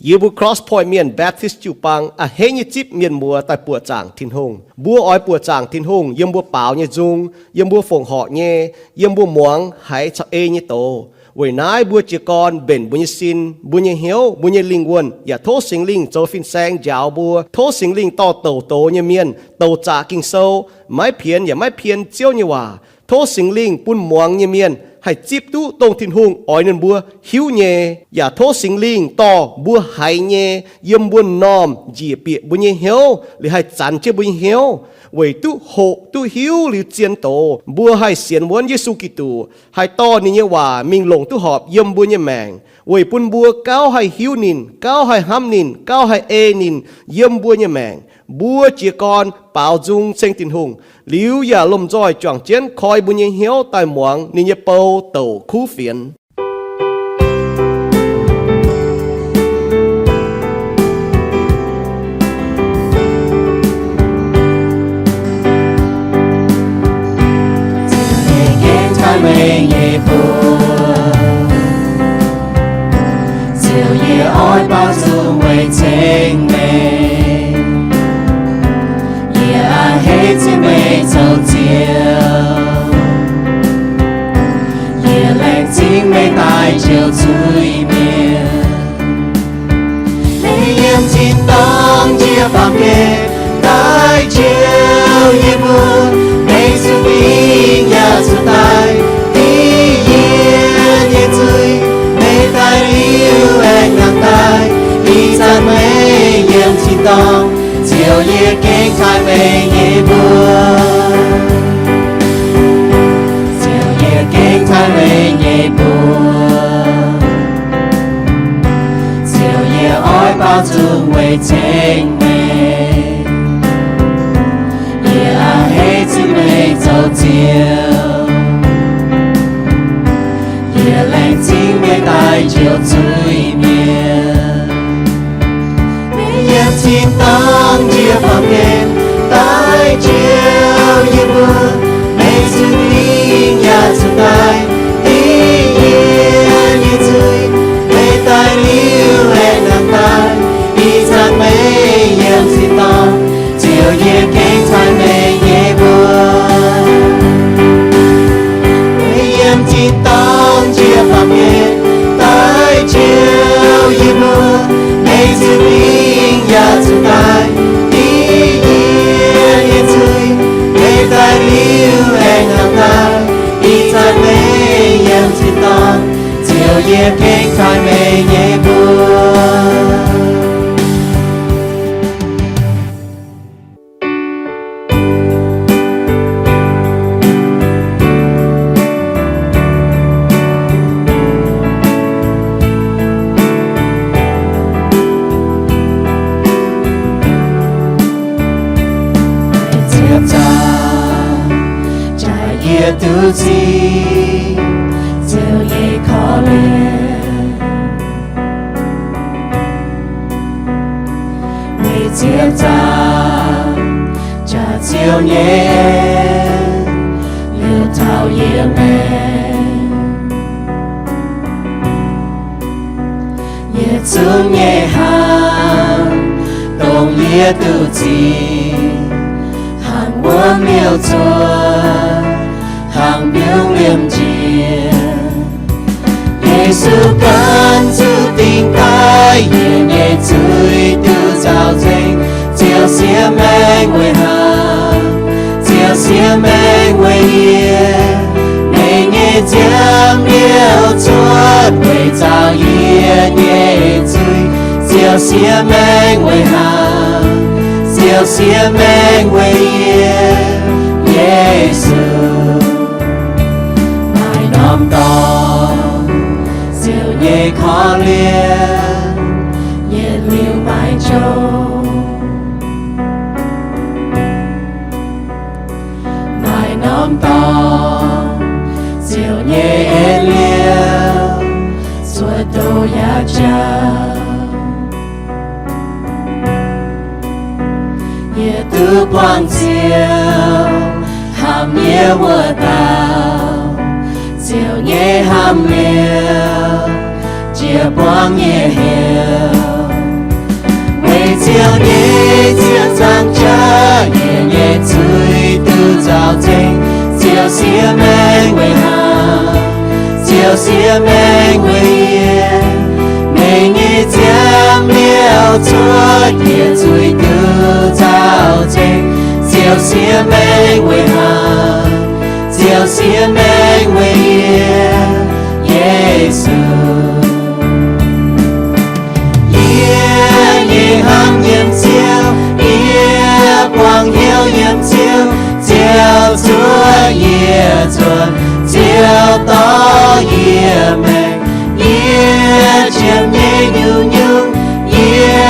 Yie mbuo Cross Point Mienh Baptist jiu-baang a'hneiv nyei zipv mienh muoz daaih buoqc zaangc Tin-Hungh. Mbuo oix buoqc zaangc Tin-Hungh yiem mbuo baaux nyei nzung, yiem mbuo fongc horc nyei, yiem mbuo muangx haiz caux ei nyei doz. Weic naaiv mbuo jiez gorn mbenc mbuo nyei sin, mbuo nyei hnyouv, mbuo nyei lingh wuonh, yaac tov Singx Lingh zoux fin-saeng njaaux mbuo. Tov Singx Lingh dorh douc doz nyei mienh, douc zaqc Ging-Sou, maiv pienx yaac maiv pien Ziouv nyei waac. Tov Singx Lingh bun muangx nyei mienh haih zipv duqv dongh Tin-Hungh oix ninh mbuo hiuv nyei, yaac tov Singx Lingh dorh mbuo haiz nyei yiem mbuo m'normh njiec bieqc mbuo nyei hnyouv, liuz haih zanx jienv mbuo nyei hnyouv, weic duqv hoqc duqv hiuv liuz zien doz, mbuo haih sienx wuonv Yesu Giduc, haih dorh ninh nyei waac mingh longc duqv horpc yiem mbuo nyei maengc, weic bun mbuo gauh haih hiuv ninh, gauh haih hnamv ninh, gauh haih ei ninh yiem mbuo nyei maengc. Mbuo jiez gorn baaux nzung ceng Tin-Hungh, liuz yaac lomh nzoih juangc jienv koi mbuo nyei hnyouv daaih muangx ninh nyei bou douc kuv fienx. Ziouv nyei gengh taaih meih nyei mbuox, Ziouv, yie oix baaux nzung weic ceng meih. Yie a'hneiv zipv meih zoux Ziouv. Yie laengz zingh meih daaih njoux zuiz-mienh. Meih yiem tin-dorngh njiec baamh gen daaih njoux yie mbuo. Meih zuqc mingh yaac zuqc daaih, dingc yie nyei nzuih. Meih daaih liuz aengx nangh daaih, ih zanc meih yiem tin-dorngh. Ziouv, yie gengh taaih meih nyei mbuox. Ziouv, yie gengh taaih meih nyei mbuox. Ziouv, yie oix baaux nzung weic ceng meih. Yie a'hneiv zipv meih zoux Ziouv. Yie laengz zingh meih daaih njoux zuiz-mienh. Meih yiem tin-dorngh njiec baamh gen daaih njoux yie mbuo. Meih zuqc mingh yaac zuqc daaih, dingc yie nyei nzuih. Meih daaih liuz aengx nangh daaih, ih zanc meih yiem tin-dorngh. Ziouv, yie gengh taaih meih nyei mbuox. Meih yiem tin-dorngh njiec baamh gen daaih njoux yie mbuo. Meih zuqc mingh yaac zuqc daaih, dingc yie nyei nzuih. Meih daaih liuz aengx nangh daaih, ih zanc meih yiem tin-dorngh. Ziouv, yie gengh taaih meih nyei mbuox. Ziepc nzaangc jaax yie duqv zingh Ziouv nyei korv-lienh. Meih ziepc nzaangc jaax Ziouv nyei en liouh taux yie maengc. Yietc zungv nyei hnaangx dongh yie duqv zingh, hnangv wuom liouh zuoqv, hnangv mbiungc liemh njiec. Yesu gan zuqc dingc daaih yie nyei zuiz duqv nzauh nzengc. Ziouv siev maengc weic hnaangx, Ziouv siev maengc weic yie. Meih nyei nziaamv liouh cuotv weic nzauh yie nyei zuiz. Ziouv siev maengc weic hnaangx, Ziouv siev maengc weic yie. Yesu, maaih norm dorngx Ziouv nyei korv-lienh yietc liuz maiv njongc. Maaih norm dorngx Ziouv nyei en liouh cuotv doz yaac jauv. Yie duqv buangh Ziouv hnamv yie wuov dauh, Ziouv nyei hnamv liouh jiex buangv yie heuc. Siev maengh weic haaix? Ziouv siev maengh weic yie. Meih nyei ziangh liouh cuotv yietc zuiz duqv caux ceng. Ziouv siev maengh weic haaix? Ziouv siev maengh weic yie, Yesu. Yie nyei hnamv yiem Ziouv, yie buangh hnyouv yiem Ziouv. Ziouv zuov yie zuotc, Ziouv dorh yie maengx. Yie qiemx nyei nyungc-nyungc, yie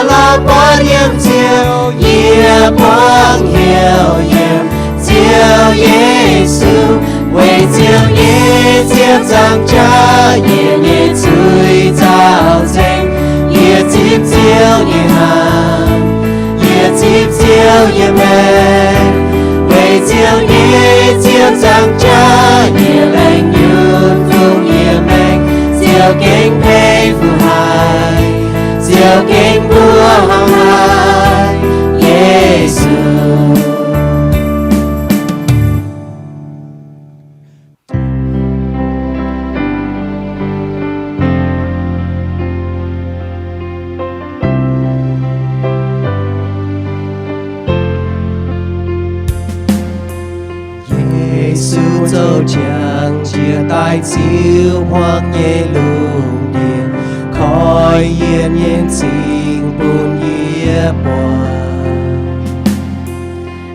lorz buonv yiem Ziouv. Yie buangh hnyouv yiem Ziouv Yesu. Weic Ziouv nyei ziepc nzaangc jaax, yie nyei zuiz caux ceng. Yie zipv Ziouv nyei hnamv, yie zipv Ziouv nyei maengc. Weic Ziouv nyei ziepc nzaangc jaax, yie laengz nyutc fungx yie maengc. Ziouv gengh peix fuqv haic, Ziouv gengh mbuoqc hmuangx haic, Yesu. Yesu zoux qangx jiex daaih ziux hmuangx nyei lungh ndiev, koi yie nyei m'zing bun yie buatc.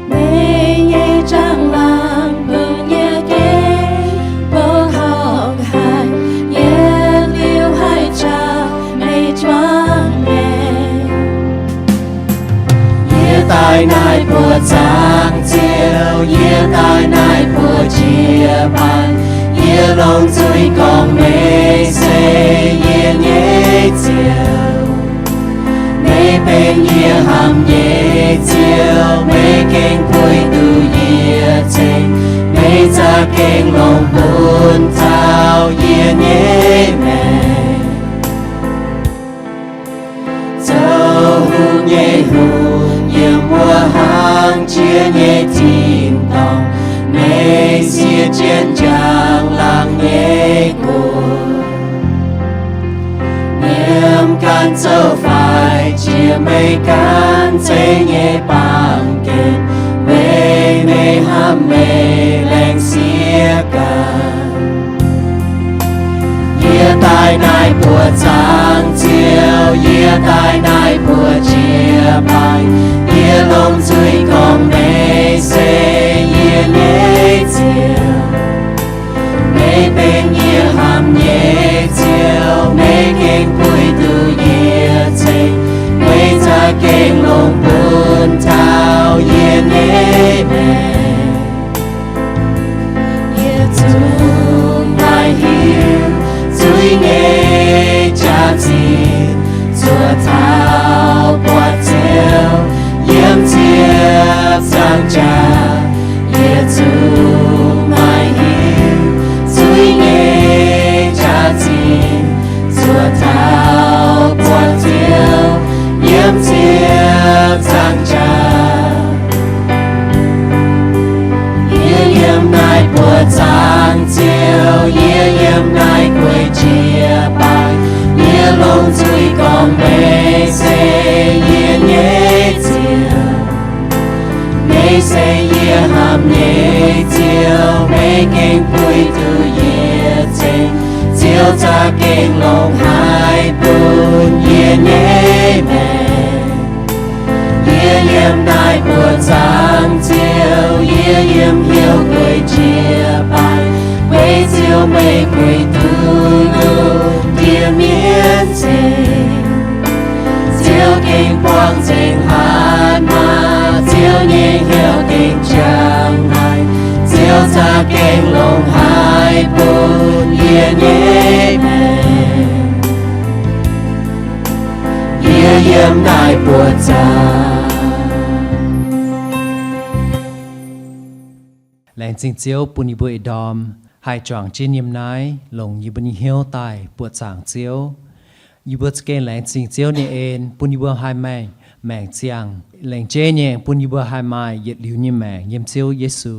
Meih nyei njang-laangc bun yie gengh bou horngh haic, yietc liuz haih caux meih juangc maengc. Yie daaih naaiv buoqc zaangc Ziouv, yie daaih naaiv buoqc jiex baac, yie longc zuiz gorngv meih se yie nyei Ziouv. Meih benx yie hnamv nyei Ziouv, meih gengh puix duqv yie ceng, meih za'gengh longc bun taux yie nyei maengc. Zoux hungh nyei Hungh, yiem wuov hlang jiex nyei tin-dorngh, meih siev jienv njang-laangc nyei guoqv. Yiem ganh zoux faix jiex meih ganh zeiv nyei baamh gen, weic meih hnamv meih laengz siev ganh. Yie daaih naaiv buoqc zaangc Ziouv, yie daaih naaiv buoqc jiex baac, yie longc zuiz gorngv meih se yie nyei Ziouv. Meih benx yie hnamv nyei Ziouv, meih gengh puix duqv yie ceng, meih za'gengh longc bun taux yie nyei maengc. Yie zungv maiv hiuv zuiz nyei jaax-zinh, zuoqc taux buatc Ziouv yiem ziepc nzaangc jaax. Yie zungv maiv hiuv zuiz nyei jaax-zinh, zuoqc taux buatc Ziouv yiem ziepc nzaangc jaax. Yie yiem naaiv buoqc zaangc Ziouv, yie yiem naaiv guei jiex baac, yie longc zuiz gorngv meih se yie nyei Ziouv. Meih se yie hnamv nyei Ziouv, meih gengh puix duqv yie ceng. Ziouv za'gengh longc haiz bun yie nyei maengc. Yie yiem naaiv buoqc zaangc Ziouv, yie yiem hnyouv guei jiex baac, weic Ziouv meih puix duqv yie mienv ceng. Ziouv gengh buangh nzengc hatc maaz, Ziouv nyei hnyouv gengh jangx haic. Ziouv za'gengh longc haiz bun yie nyei maengc. Yie yiem naaiv buoqc zaangc. Laengz zingh Ziouv bun yie mbuo ih ndorm haih juangc jienv yiem naaiv longc yie mbuo nyei hnyouv daaih buoqc zaangc Ziouv. Yie mbuo za'gengh laengz zingh Ziouv nyei en bun yie mbuo haih maaih maengc ziangh, laengz jeiv nyei bun yie mbuo haih maaih yietc liuz nyei maengc yiem Ziouv Yesu.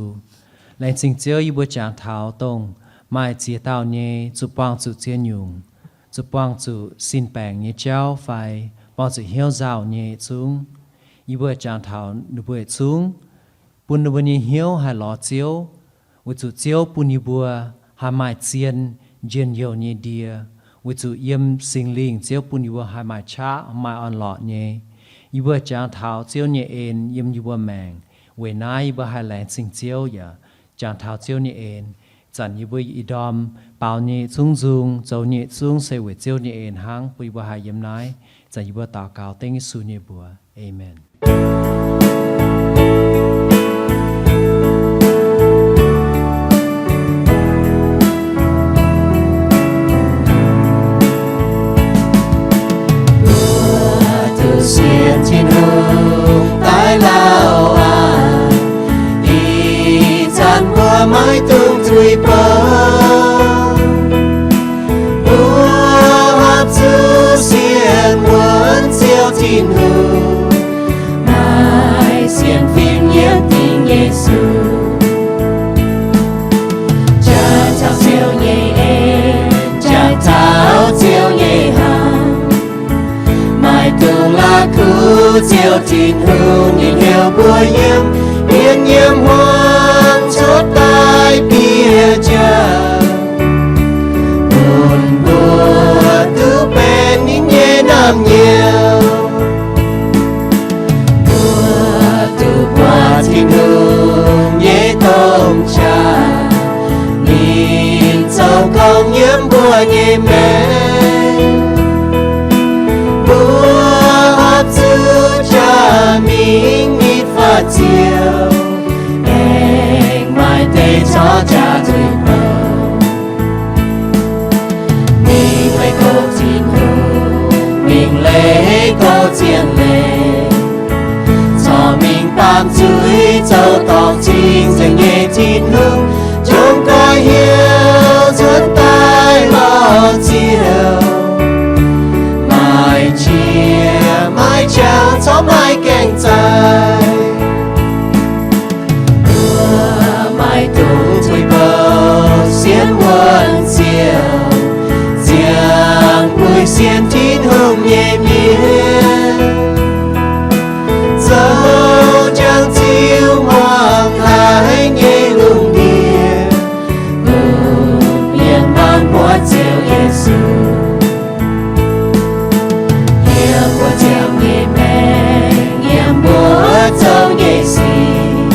Laengz zingh Ziouv, yie mbuo jangx taux dongh maaih ziex dauh nyei zuqc buangh zuqc ziex nyungc, zuqc buangh zuqc sin baengc nyei jauv fai buangh zuqc hnyouv nzauh nyei zungv. Yie mbuo jangx taux ninh mbuo yietc zungv, bun ninh mbuo nyei hnyouv haih lorz Ziouv, weic zuqc Ziouv bun yie mbuo haih maaih zien njien-youh nyei ndie, weic zuqc yiem Singx Lingh Ziouv bun yie mbuo haih maaih qaqv maaih orn-lorqc nyei. Yie mbuo jangx taux Ziouv nyei en yiem yie mbuo maengc. Weic naaiv yie mbuo haih laengz zingh Ziouv yaac jangx taux Ziouv nyei en. Zanc yie mbuo ih ndorm baaux nyei zungv nzung, zoux nyei zungv se weic Ziouv nyei en hnangv, bun yie mbuo haih yiem naaiv. Zanc yie mbuo daux gaux dengv Yesu nyei mbuox. Aamen. Mbuo duqv sienx Tin-Hungh daaih lauh aqv. Ih zanc mbuo maiv dungx tuix bouh. Mbuo horpc zuqc sienx wuonx Ziouv Tin-Hungh, maaih sienx fim yiem dingc Yesu. Jaaix taux Ziouv nyei en, jaaix taux Ziouv nyei hnyouv. Maiv dungx la'kuqv Ziouv Tin-Hungh nyei hnyouv mbuo yiem, mienh yiem hmuangx cuotv daaih bieqc jauv, bun mbuo duqv benx ninh nyei naamh nyouz. Mbuo duqv buatc Tin-Hungh nyei domh qaqv, ninh zoux gong yiem mbuo nyei maengc. Mbuo horpc zuqc jaa-mingh nitv fatv Ziouv, aengx maaih deix corc jaa tuix bouh. Mingh leih goux Tin-Hungh, mingh leih goux zien leiz, corc mingh baamh zuiz zoux dorngc cing-nzengc nyei Tin-Hungh, jomc goiv hnyouv cuotv daaih lorz Ziouv. Maaih qiex maaih qangx corc maaih gaengh zaih. Mbuo maiv dungx tuix bouh sienx wuonx Ziouv, ziangh mueiz sienx Tin-Hungh nyei mienh, zoux jangx ziux muangx haiz nyei lungh ndiev, bun mienh muangx buatc Ziouv Yesu. Yiem mbuo ziangh nyei maengc, yiem mbuo zoux nyei sic,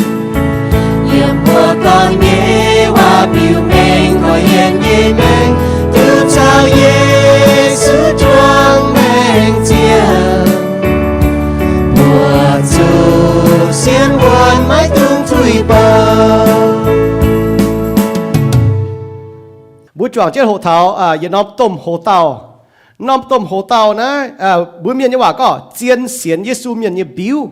yiem mbuo gorngv nyei waac biux mengh gorx-youz nyei maengc, duqv caux Yesu juangc maengc ziangh. Mbuo zuqc sienx wuonx maiv dungx tuix bouh. Mbuo juangc jienv hoqc taux yietc norm domh hoc-dauh. Norm domh hoc-dauh naaiv, mbuo mienh nyei waac gorngv zien sienx Yesu mienh nyei mbiuv.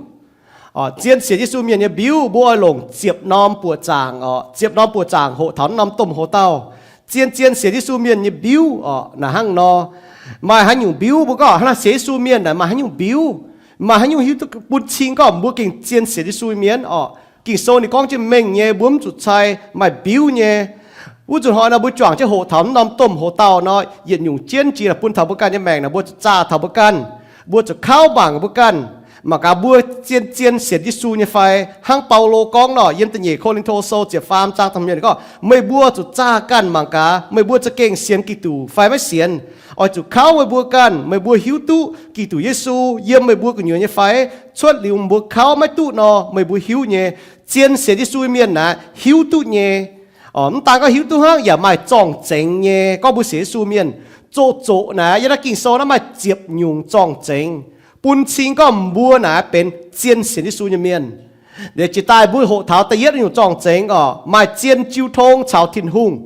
Zien sienx Yesu mienh nyei mbiuv mbuo oix longc ziepc norm buoqc zaangc oc. Ziepc norm buoqc zaangc hoqc taux norm domh hoc-dauh. Zien, zien sienx Yesu mienh nyei mbiuv oc, naaic hnangv nor. Maaih haaix nyungc mbiuv mbuo gorngv hnangv naaiv sienx Yesu mienh naaic maaih haaix nyungc mbiuv, maaih haaix nyungc hiuv duqv bun cing gorngv mbuo gengh zien sienx Yesu mienh oc. Ging-Sou ninh gorngv jienv mengh nyei, mbuo mv zuqc cai maaih mbiuv nyei. Wuov nzunc hnoi nor mbuo juangc jienv hoqc taux norm domh hoc-dauh nor, yietc nyungc jienv jiex bun taux mbuo ganh nyei maengc naaic, mbuo zuqc zaah taux mbuo ganh, mbuo zuqc kauv mangc mbuo ganh, mangc gaax mbuo zien, zien sienx Yesu nyei fai. Hnangv Baulo gorngv nor, yiem da'nyeic Ko^lin^to Sou ziepc faam zaang da'hmz gorngv, meih mbuo zuqc zaah ganh mangc gaax meih mbuo za'gengh sienx Giduc fai maiv sienx. Oix zuqc kauv meih mbuo ganh, meih mbuo hiuv duqv Giduc Yesu yiem meih mbuo gu'nyuoz nyei fai, cuotv liuz mbuo kauv maiv duqv nor, meih mbuo hiuv nyei. Zien sienx Yesu mienh naaic hiuv duqv nyei. Mv daan gorngv hiuv duqv hnangv, yaac maaih zorng-zengx nyei. Gorngv mbuo sienx Yesu mienh, zoqc zoqc naaic yiem naaiv Ging-Sou naaiv maaih ziepc nyungc zorng-zengx bun cing gorngv mbuo naaic benx zien sienx Yesu nyei mienh. Liuz jiex daaih mbuo hoqc taux da'yietv nyungc zorng-zengx oc, maaih zien jiu tong caux Tin-Hungh.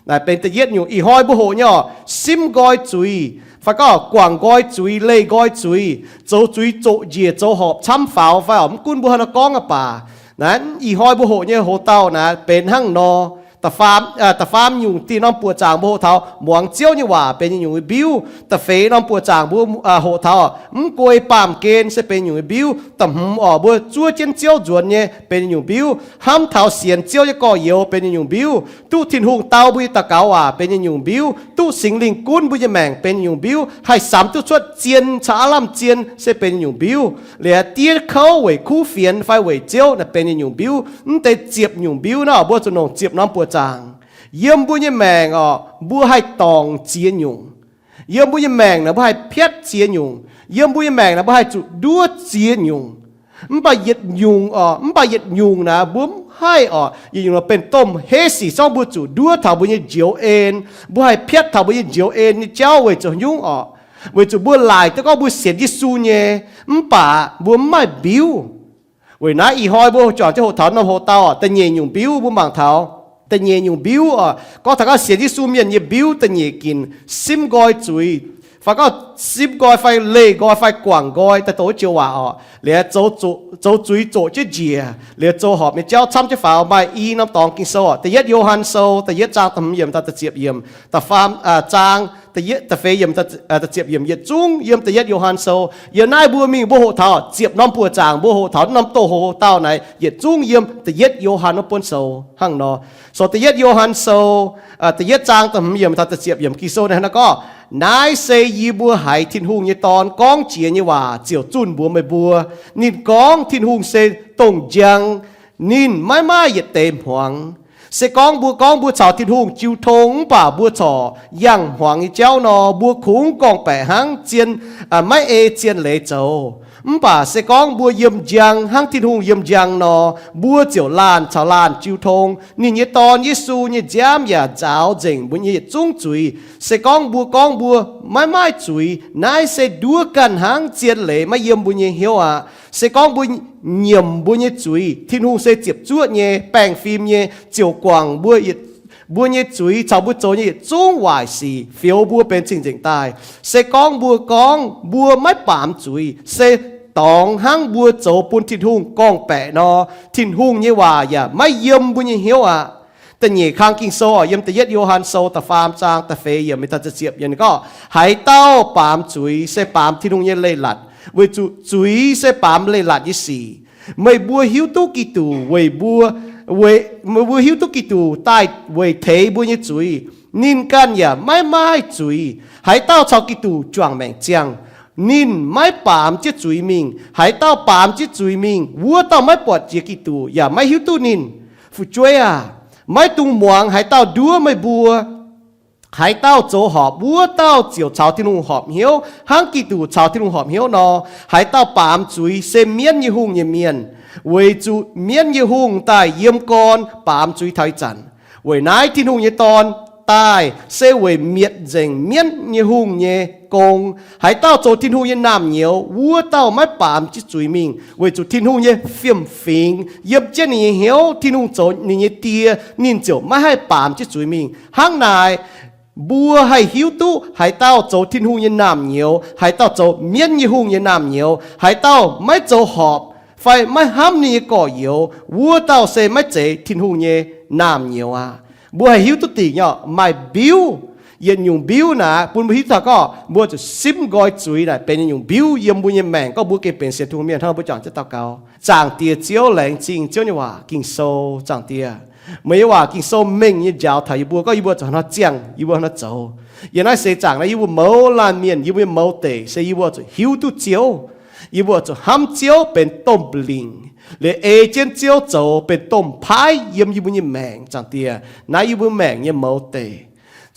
Naaic benx da'yietv nyungc. Ih hnoi mbuo hoqc nyei oc, simv nqoi zuiz, fai gorngv guangc nqoi zuiz, leih nqoi zuiz, zoux zuiz zoqc njiec zoux horpc camv faaux fai oc, mv gunv mbuo haaix nor gorngv aqv baac, naaiv ih hnoi mbuo hoqc nyei hoc-dauh naaic benx hnangv nor. Da'faam, da'faam nyungc, da'nyeic norm buoqc zaangc mbuo hoqc taux muangx Ziouv nyei waac benx nyungc-nyungc nyei mbiuv. Da'feix norm buoqc zaangc mbuo hoqc taux mv guei baamh gen se benx nyungc-nyungc nyei mbiuv. Da'hmz orqc, mbuo zuov jienv Ziouv nzuonx nyei benx nyungc-nyungc mbiuv. Hnamv taux sienx Ziouv nyei gorx-youz benx nyungc-nyungc mbiuv. Duqv Tin-Hungh dau mbuo nyei daux gaux waac benx nyungc-nyungc mbiuv. Duqv Singx Lingh gunv mbuo nyei maengc benx nyungc-nyungc mbiuv. Haih samx duqv cuotv zien caux aav lamh zien se benx nyungc-nyungc mbiuv. Liuz diev kouv weic kuv fienx fai weic Ziouv naaic benx nyungc-nyungc mbiuv. Mv deix ziepc nyungc mbiuv naaic mbuo zuqc longc ziepc norm buoqc zaangc. Yiem mbuo nyei maengc orqc, mbuo haih dorngc ziex nyungc. Yiem mbuo nyei maengc naaic mbuo haih piatv ziex nyungc. Yiem mbuo nyei maengc naaic mbuo haih zuqc nduov ziex nyungc. Mv baac yietc nyungc orqc, mv baac yietc nyungc naaic mbuo mv haih orqc, yietc nyungc naaic benx domh heiv sic zorngv mbuo zuqc nduov taux mbuo nyei njoux en. Mbuo haih piatv taux mbuo nyei njoux en nyei jauv weic zuqc nyungc orqc, weic zuqc mbuo laaic duqv gorngv mbuo sienx Yesu nyei, mv baac mbuo mv maaih mbiuv. Weic naaiv ih hnoi mbuo juangc jienv hoqc taux norm hoqc dauh da'nyeic nyungc mbiuv mbuo mangc taux. Da'nyeic nyungc mbiuv orqc, gorngv taux gorngv sienx Yesu mienh nyei mbiuv da'nyeic ginc simv nqoi zuiz, fai gorngv simv nqoi fai leih nqoi fai guangc nqoi daaih douc wuov joux waac orqc, liuz zoux zuiz zoqc jienv njiec, liuz zoux horpc nyei jauv camv jienv faaux. Maaih i norm dorngx Ging-Sou orqc, da'yietv Yo^han Sou da'yietv zaang da'hmz yiemc taux da'ziepc yiemc, da'faam zaang da'feix yiemc, da'ziepc yiemc yietc zungv yiem da'yietv Yo^han Sou. Yiem naaiv mbuo mingh mbuo hoqc taux ziepc norm buoqc zaangc mbuo hoqc taux norm doh hoqc dauh naaiv yietc zungv yiem da'yietv Yo^han wuov buonv sou hnangv nor. Sou da'yietv Yo^han Sou da'yietv zaang da'hmz yiemc taux da'ziepc yiemc Ging-Sou naaiv hnangv naaiv gorngv, naaiv se yie mbuo haiz Tin-Hungh nyei Dorn gorngv jiex nyei waac ziouc zunh mbuox meih mbuo. Ninh gorngv Tin-Hungh se dongh njang, ninh maiv maaih yietc deix hmuangx. Se gorngv mbuo gorngv mbuo caux Tin-Hungh jiu tong mv baac mbuo corc yangh hmuangx nyei jauv nor, mbuo kungx gorngv-baeqc hnangv zien, maiv ei zien leiz zoux. Mv baac se gorngv mbuo yiem njang hnangv Tin-Hungh yiem njang nor, mbuo ziouc laanh caux laanh jiu tong. Ninh nyei Dorn, Yesu, nyei nziaamv yaac nzaaux nzengc mbuo nyei yietc zungv zuiz. Se gorngv mbuo gorngv mbuo maiv maaih zuiz, naaiv se nduov ganh hnangv zien leiz maiv yiem mbuo nyei hnyouv aqv. Se gorngv mbuo nyiemc mbuo nyei zuiz, Tin-Hungh se ziepc zuoqv nyei, baengh fim nyei, ziouc guangc mbuo, mbuo nyei zuiz caux mbuo zoux nyei yietc zungv waaic sic, fioux mbuo benx cing-nzengc daaih. Se gorngv mbuo gorngv mbuo maiv baamz zuiz, se dorngx hnangv mbuo zoux bun Tin-Hungh gorngv-baeqc nor, Tin-Hungh nyei waac yaac maiv yiem mbuo nyei hnyouv aqv. Da'nyeic kang Ging-Sou yiem da'yietv Yo^han Sou da'faam zaang da'feix yiemc mingh daaih da'ziepc yiemc gorngv, haaix dauh baamz zuiz se baamz Tin-Hungh nyei leiz-latc, weic zuqc zuiz se baamz leiz-latc nyei sic. Meih mbuo hiuv duqv Giduc weic mbuo, meih mbuo hiuv duqv Giduc daaih weic teix mbuo nyei zuiz. Ninh ganh yaac maiv maaih zuiz. Haaix dauh caux Giduc juangc maengc ziangh, ninh maiv baamz jienv zuiz mingh. Haaix dauh baamz jienv zuiz mingh, wuov dauh maiv buatc jiex Giduc yaac maiv hiuv duqv ninh. Fu'jueiv aah! Maiv dungx muangx haaix dauh nduov meih mbuo. Haaix dauh zoux horpc, wuov dauh ziouc caux Tin-Hungh horpc hnyouv, hnangv Giduc caux Tin-Hungh horpc hnyouv nor. Haaix dauh baamz zuiz se mienv nyei hungh nyei mienh, weic zuqc mienv nyei hungh daaih yiem gorn baamz zuiz taux ih zanc. Weic naaiv Tin-Hungh nyei Dorn daaih se weic mietc nzengc mienv nyei hungh nyei gong. Haaix dauh zoux Tin-Hungh nyei naamh nyouz, wuov dauh maiv baamz jienv zuiz mingh, weic zuqc Tin-Hungh nyei fiem-fingx yiem jienv ninh nyei hnyouv. Tin-Hungh zoux ninh nyei Die, ninh ziouc maiv haih baamz jienv zuiz mingh. Hnangv naaic, mbuo haih hiuv duqv haaix dauh zoux Tin-Hungh nyei naamh nyouz, haaix dauh zoux mienv nyei hungh nyei naamh nyouz. Haaix dauh maiv zoux horpc fai maiv hnamv ninh nyei gorx-youz, wuov dauh se maiv zeiz Tin-Hungh nyei naamh nyouz aqv. Mbuo haih hiuv duqv dingc nyei orqc, maaih mbiuv. Yietc nyungc mbiuv naaic bun mbuo hiuv duqv taux gorngv mbuo zuqc simv nqoi zuiz naaic benx yietc nyungc mbiuv yiem mbuo nyei maengc, gorngv mbuo gengh benx sienx Tin-Hungh mienh hnangv mbuo juangc jienv daux gaux. Zaangc Diex Ziouv, laengz zingh Ziouv nyei waac Ging-Sou. Zaangc Diex, meih nyei waac Ging-Sou mengh nyei njaaux taux yie mbuo, gorngv yie mbuo zuqc haaix nor ziangh, yie mbuo haaix nor zoux. Yiem naaiv seix zaangc naaiv yie mbuo mouz laanh mienh, yie mbuo nyei mouz deic se yie mbuo zuqc hiuv duqv Ziouv. Yie mbuo zuqc hnamv Ziouv benx domh lingc, liuz ei jienv Ziouv zoux benx domh paaiv yiem yie mbuo nyei maengc. Zaangc Diex, naaiv yie mbuo maengc nyei mouz deic.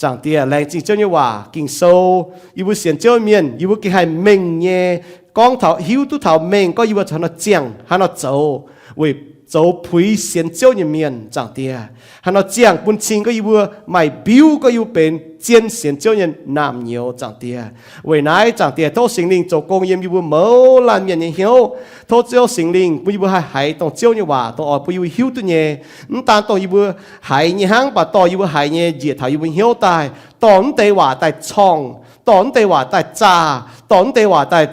Zaangc Diex, laengz zingh Ziouv nyei waac Ging-Sou. Yie mbuo sienx Ziouv mienh, yie mbuo gengh haih mengh nyei gorngv taux, hiuv duqv taux mengh gorngv yie mbuo zuqc haaix nor ziangh, haaix nor zoux, weic zoux puix sienx Ziouv nyei mienh. Zaangc Diex, haaix nor ziangh bun cing gorngv yie mbuo maaih mbiuv, gorngv yie mbuo benx zien sienx Ziouv nyei naamh nyouz. Zaangc Diex, weic naaiv Zaangc Diex tov Singx Lingh zoux gong yiem yie mbuo mouz laanh mienh nyei hnyouv. Tov Ziouv Singx Lingh bun yie mbuo haih haiz dongh Ziouv nyei waac, dongh oix bun yie mbuo hiuv duqv nyei. Mv daan dongh yie mbuo haiz nyei hnangv, mv baac dorh yie mbuo haiz nyei njiec taux yie mbuo hnyouv daaih, dorh mv deix waac daaih corngh, dorh mv deix waac daaih zaah, dorh mv deix waac daaih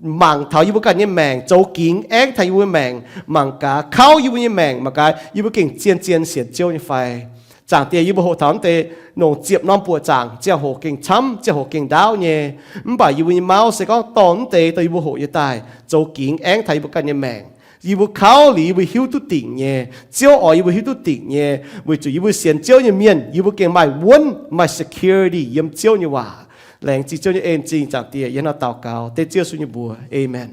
mangc taux yie mbuo ganh nyei maengc, zoux gingx aengv taux yie mbuo maengc, mangc gaax kauv yie mbuo nyei maengc, mangc gaax yie mbuo gengh zien-zien sienx Ziouv nyei fai. Zaangc Diex, yie mbuo hoqc taux mv deix nongc ziepc norm buoqc zaangc, ziangh hoc gengh camv, ziangh hoc gengh ndaauv nyei. Mv baac yie mbuo nyei mouv se gorngv dorh mv deix dongh yie mbuo hoqc nyei daaih zoux gingx aengv taux yie mbuo ganh nyei maengc. Yie mbuo kauv liuz yie mbuo hiuv duqv dingc nyei. Ziouv oix yie mbuo hiuv duqv dingc nyei, weic zuqc yie mbuo sienx Ziouv nyei mienh, yie mbuo gengh maaih wuonv, maaih security yiem Ziouv nyei waac. Laengz zingh Ziouv nyei en zingh, Zaangc Diex, yie hnangv naaiv daux gaux dengv Ziouv Yesu nyei mbuox. Aamen.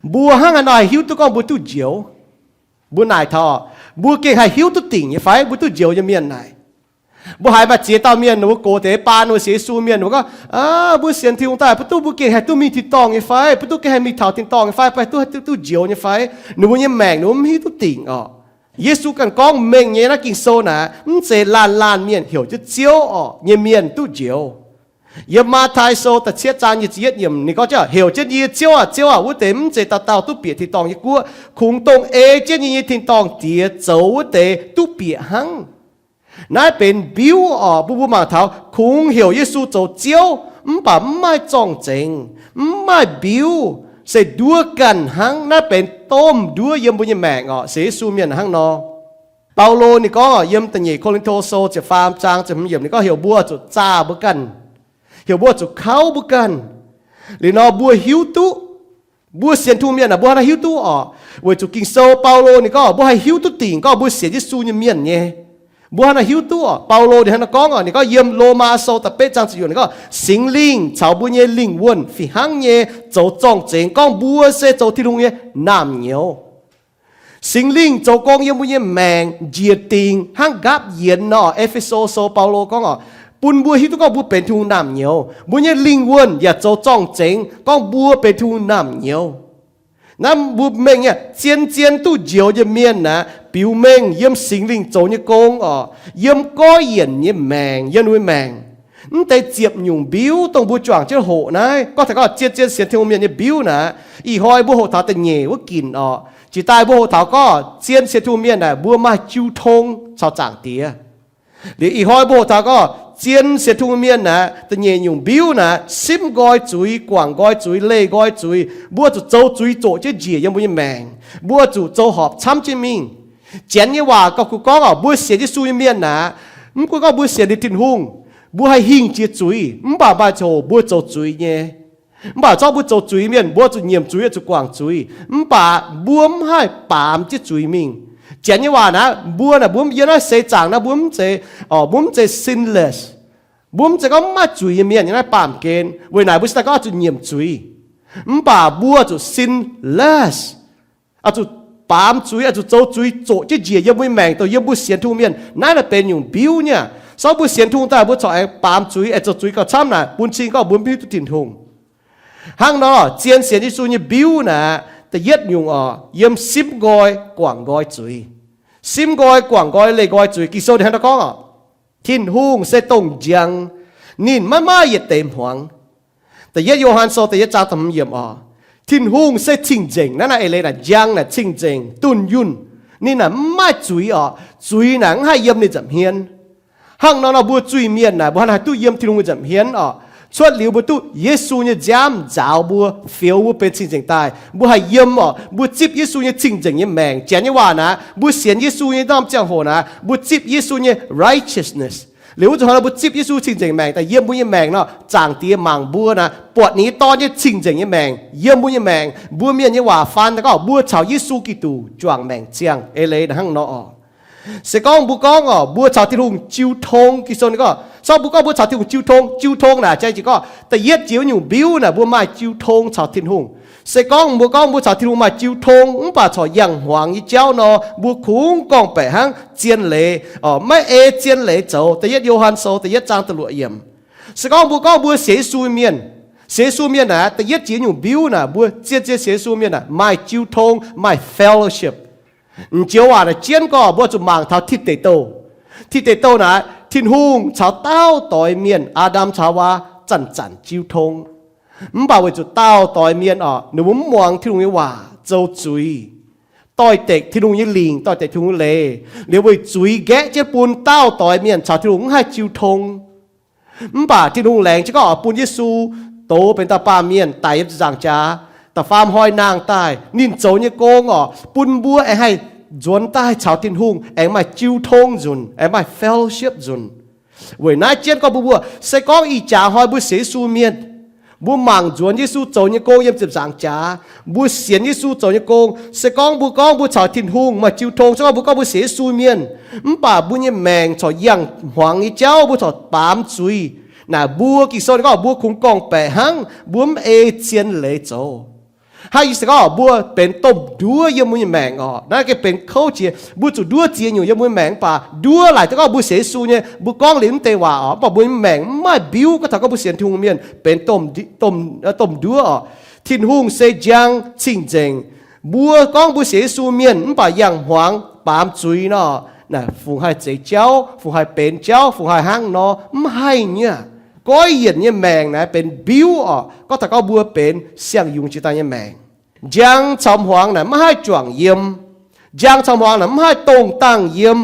Mbuo hnangv haaix nor haih hiuv duqv gorngv mbuo duqv njoux? Mbuo naaic taux, mbuo gengh haih hiuv duqv dingc nyei fai? Mbuo duqv njoux nyei mienh naaic, mbuo haiz maaih ziex dauh mienh, ninh mbuo gox deix baan ninh mbuo sienx Yesu mienh, ninh mbuo gorngv, mbuo sienx Tin-Hungh daaih, mv duqv mbuo gengh haih duqv mingh tin-dorngh nyei fai? Mv duqv gengh haih mingh taux tin-dorngh nyei fai? Mv baac duqv, duqv, duqv njoux nyei fai? Ninh mbuo nyei maengc ninh mbuo mv hiuv duqv dingc orqc. Yesu ganh gorngv mengh nyei naaiv Ging-Sou naaic, mv zeiz laanh laanh mienh heuc jienv Ziouv orqc nyei mienh duqv njoux. Yiem Matv^tai Sou da'cietv zaang nyic ziepc yietv yiemc ninh gorngv, heuc jienv yie Ziouv aah, Ziouv aah, wuov deix mv zeiz dauh dauh duqv bieqc tin-dorngh nyei guoqv. Kungx dongh ei jienv yie nyei tin-dorngh Diex zoux wuov deix duqv bieqc hnangv. Naaiv benx mbiuv orqc. Mbuo, mbuo mangc taux kungx heuc Yesu zoux Ziouv mv baac mv maaih zorng-zengx, mv maaih mbiuv, se nduov ganh hnangv. Naaiv benx domh nduov yiem mbuo nyei maengc orqc. Sienx Yesu mienh hnangv nor. Baulo ninh gorngv orqc, yiem da'nyeic Ko^lin^to Sou ziepc faam zaang ziepc hmz yiemc ninh gorngv heuc mbuo zuqc zaah mbuo ganh, heuc mbuo zuqc kauv mbuo ganh. Liuz nor mbuo hiuv duqv, mbuo sienx Tin-Hungh mienh aah, mbuo hnangv naaiv hiuv duqv orqc. Weic zuqc Ging-Sou Baulo ninh gorngv mbuo haih hiuv duqv dingc gorngv mbuo sienx Yesu nyei mienh nyei. Mbuo hnangv naaiv hiuv duqv orqc. Baulo ninh hnangv naaiv gorngv orqc, ninh gorngv yiem Lomaa Sou da'betv zaang ziepc yietc yiemc ninh gorngv, Singx Lingh caux mbuo nyei lingh wuonh fih hnangv nyei zoux zorng-zengx gorngv mbuo se zoux Tin-Hungh nyei naamh nyouz. Singx Lingh zoux gong yiem mbuo nyei maengc njiec dingc hnangv nqaapv yienx nor. E^fe^so Sou Baulo gorngv orqc, bun mbuo hiuv duqv gorngv mbuo benx Tin-Hungh naamh nyouz. Mbuo nyei lingh wuonh yaac zoux zorng-zengx gorngv mbuo benx Tin-Hungh naamh nyouz. Naaiv mbuo mengh nyei zien-zien duqv njoux nyei mienh aeqv, biux mengh yiem Singx Lingh zoux nyei gong orqc, yiem goiv yienc nyei maengc, yiem ninh nyei maengc. Mv deix ziepc nyungc mbiuv dongh mbuo juangc jienv hoqc naaiv, gorngv taux gorngv zien-zien sienx Tin-Hungh mienh nyei mbiuv naaic, ih hnoi mbuo hoqc taux da'nyeic wuov ginc orqc. Jiex daaih mbuo hoqc taux gorngv zien sienx Tin-Hungh mienh naaic mbuo maaih jiu tong caux Zaangc Diex. Liuz ih hnoi mbuo hoqc taux gorngv zien sienx Tin-Hungh mienh naaic da'nyeic nyungc mbiuv naaic simv nqoi zuiz, guangc nqoi zuiz, leih nqoi zuiz. Mbuo zuqc zoux zuiz zoqc jienv njiec yiem mbuo nyei maengc. Mbuo zuqc zoux horpc camv jienv mingh. Janx nyei waac gauh kungx gorngv orqc, mbuo sienx Yesu nyei mienh naaic, mv gunv gorngv mbuo sienx liuz Tin-Hungh, mbuo haih hingh jiex zuiz, mv baac maaih ziangh hoc mbuo zoux zuiz nyei. Mv baac zorqv mbuo zoux zuiz mienh, mbuo zuqc nyiemc zuiz, zuqc guangc zuiz, mv baac mbuo mv haih baamz jienv zuiz mingh. Janx nyei waac naaic, mbuo naaic mbuo yiem naaiv seix zaangc naaiv mbuo mv zeiz, mbuo mv zeiz sinless. Mbuo mv zeiz gorngv mv maaih zuiz nyei mienh yiem naaiv baamh gen. Weic naaic mbuo cingx daaih gorngv oix zuqc nyiemc zuiz. Mv baac mbuo zuqc sinless, oix zuqc baamz zuiz, oix zuqc zoux zuiz zoqc jienv njiec yiem mbuo nyei maengc, dongh yiem mbuo sienx Tin-Hungh mienh. Naaiv naaic benx nyungc mbiuv nyei aqv. Sorng mbuo sienx Tin-Hungh daaih mbuo corc aengx baamz zuiz, aengx zoux zuiz gauh camv naaic, bun cing gorngv mbuo mv hiuv duqv Tin-Hungh. Hnangv nor, zien sienx Yesu nyei mbiuv naaic, da'yietv nyungc orqc, yiem simv nqoi guangc nqoi zuiz. Simv nqoi guangc nqoi leih nqoi zuiz. Ging-Sou ninh hnangv naaiv gorngv orqc, Tin-Hungh se dongh njang, ninh maiv maaih yietc deix hmuangx. Da'yietv Yo^han Sou da'yietv zaang da'hmz yiemc orqc, Tin-Hungh se cing-nzengc. Naaiv naaic eix leiz naaic njang naaic cing-nzengc, dunh yunh. Ninh naaic mv maaih zuiz orqc. Zuiz naaic mv haih yiem ninh nza'hmien. Hnangv nor nor mbuo zuiz-mienh naaic mbuo hnangv naaic haih duqv yiem Tin-Hungh nyei nza'hmien orqc. Cuotv liuz mbuo duqv Yesu nyei nziaamv nzaaux mbuo, fioux mbuo benx cing-nzengc daaih, mbuo haih yiem orqc. Mbuo zipv Yesu nyei cing-nzengc nyei maengc. Janx nyei waac naaic, mbuo sienx Yesu nyei norm ziangh hoc naaic, mbuo zipv Yesu nyei righteousness. Liuz wuov zuqc hnangv nor mbuo zipv Yesu cing-nzengc maengc daaih yiem mbuo nyei maengc nor, Zaangc Diex mangc mbuo naaic, buatc ninh nyei Dorn nyei cing-nzengc nyei maengc yiem mbuo nyei maengc. Mbuo mienh nyei waac faan daaih gorngv mbuo caux Yesu Giduc juangc maengc ziangh. Eix leiz naaic hnangv nor orqc. Se gorngv mbuo gorngv orqc, mbuo caux Tin-Hungh jiu tong, Ging-Sou ninh gorngv, sorng mbuo gorngv mbuo caux Tin-Hungh jiu tong, jiu tong naaic jang jiex gorngv da'yietv jiex wuov nyungc mbiuv naaic mbuo maaih jiu tong caux Tin-Hungh. Se gorngv mbuo gorngv mbuo caux Tin-Hungh maaih jiu tong mv baac corc yangh hmuangx nyei jauv nor, mbuo kungx gorngv-baeqc hnangv zien leiz, maiv ei zien leiz zoux. Da'yietv Yo^han Sou da'yietv zaang da'luoqc yiemc. Se gorngv mbuo gorngv mbuo sienx Yesu mienh, sienx Yesu mienh naaic, da'yietv jiex nyungc mbiuv naaic mbuo zien-zien sienx Yesu mienh naaic maaih jiu tong, maaih fellowship. M'njoux waac naaic jienv gorngv mbuo zuqc mangc taux Tin Deic Douh. Tin Deic Douh naaic, Tin-Hungh caux dauh doix mienh, Aa^ndam caux Haawaa, zanc-zanc jiu tong. Mv baac weic zuqc dauh doix mienh orqc, ninh mbuo mv muangx Tin-Hungh nyei waac, zoux zuiz, doix-dekc Tin-Hungh nyei lingc, doix-dekc Tin-Hungh nyei leiz. Liuz weic zuiz nqaeqv jienv bun dauh doix mienh caux Tin-Hungh mv haih jiu tong. Mv baac Tin-Hungh laengz jienv gorngv oix bun Yesu doz benx dauh baamh mienh daic yiem ziepc nzaangc jaax, da'faam hnoi nangh daaih. Ninh zoux nyei gong orqc, bun mbuo aengx haih nzuonx daaih caux Tin-Hungh aengx maaih jiu tong nzunc, aengx maaih fellowship nzunc. Weic naaiv jienv gorngv mbuox mbuo, se gorngv ih jaax hnoi mbuo sienx Yesu mienh, mbuo mangc nzuonx Yesu zoux nyei gong yiem ziepc nzaangc jaax, mbuo sienx Yesu zoux nyei gong, se gorngv mbuo gorngv mbuo caux Tin-Hungh maaih jiu tong, se gorngv mbuo gorngv mbuo sienx Yesu mienh, mv baac mbuo nyei maengc corc yangh hmuangx nyei jauv, mbuo corc baamz zuiz. Naaic mbuo Ging-Sou ninh gorngv mbuo kungx gorngv-baeqc hnangv, mbuo mv ei zien leiz zoux. Hnangv yie se gorngv mbuo benx domh nduov yiem mbuo nyei maengc orqc. Naaiv gengh benx kouv jiex, mbuo zuqc nduov ziex nyungc yiem mbuo nyei maengc, mv baac nduov laaic duqv gorngv mbuo sienx Yesu nyei, mbuo gorngv liuz mv deix waac orqc, mv baac mbuo nyei maengc mv maaih mbiuv. Gorngv taux gorngv mbuo sienx Tin-Hungh mienh benx domh, domh, domh nduov orqc. Tin-Hungh se njang cing-nzengc. Mbuo gorngv mbuo sienx Yesu mienh mv baac yangh hmuangx baamz zuiz nor, naaic fungc haih zeix jauv, fungc haih benx jauv, fungc haih hnangv nor, mv haih nyei aqv. Goiv yienc nyei maengc naaiv benx mbiuv orqc. Gorngv taux gorngv mbuo benx siang-yungz jiex daaih nyei maengc, njang caux hmuangx naaic maiv haih juangc yiem. Njang caux hmuangx naaic mv haih dongh dangh yiem.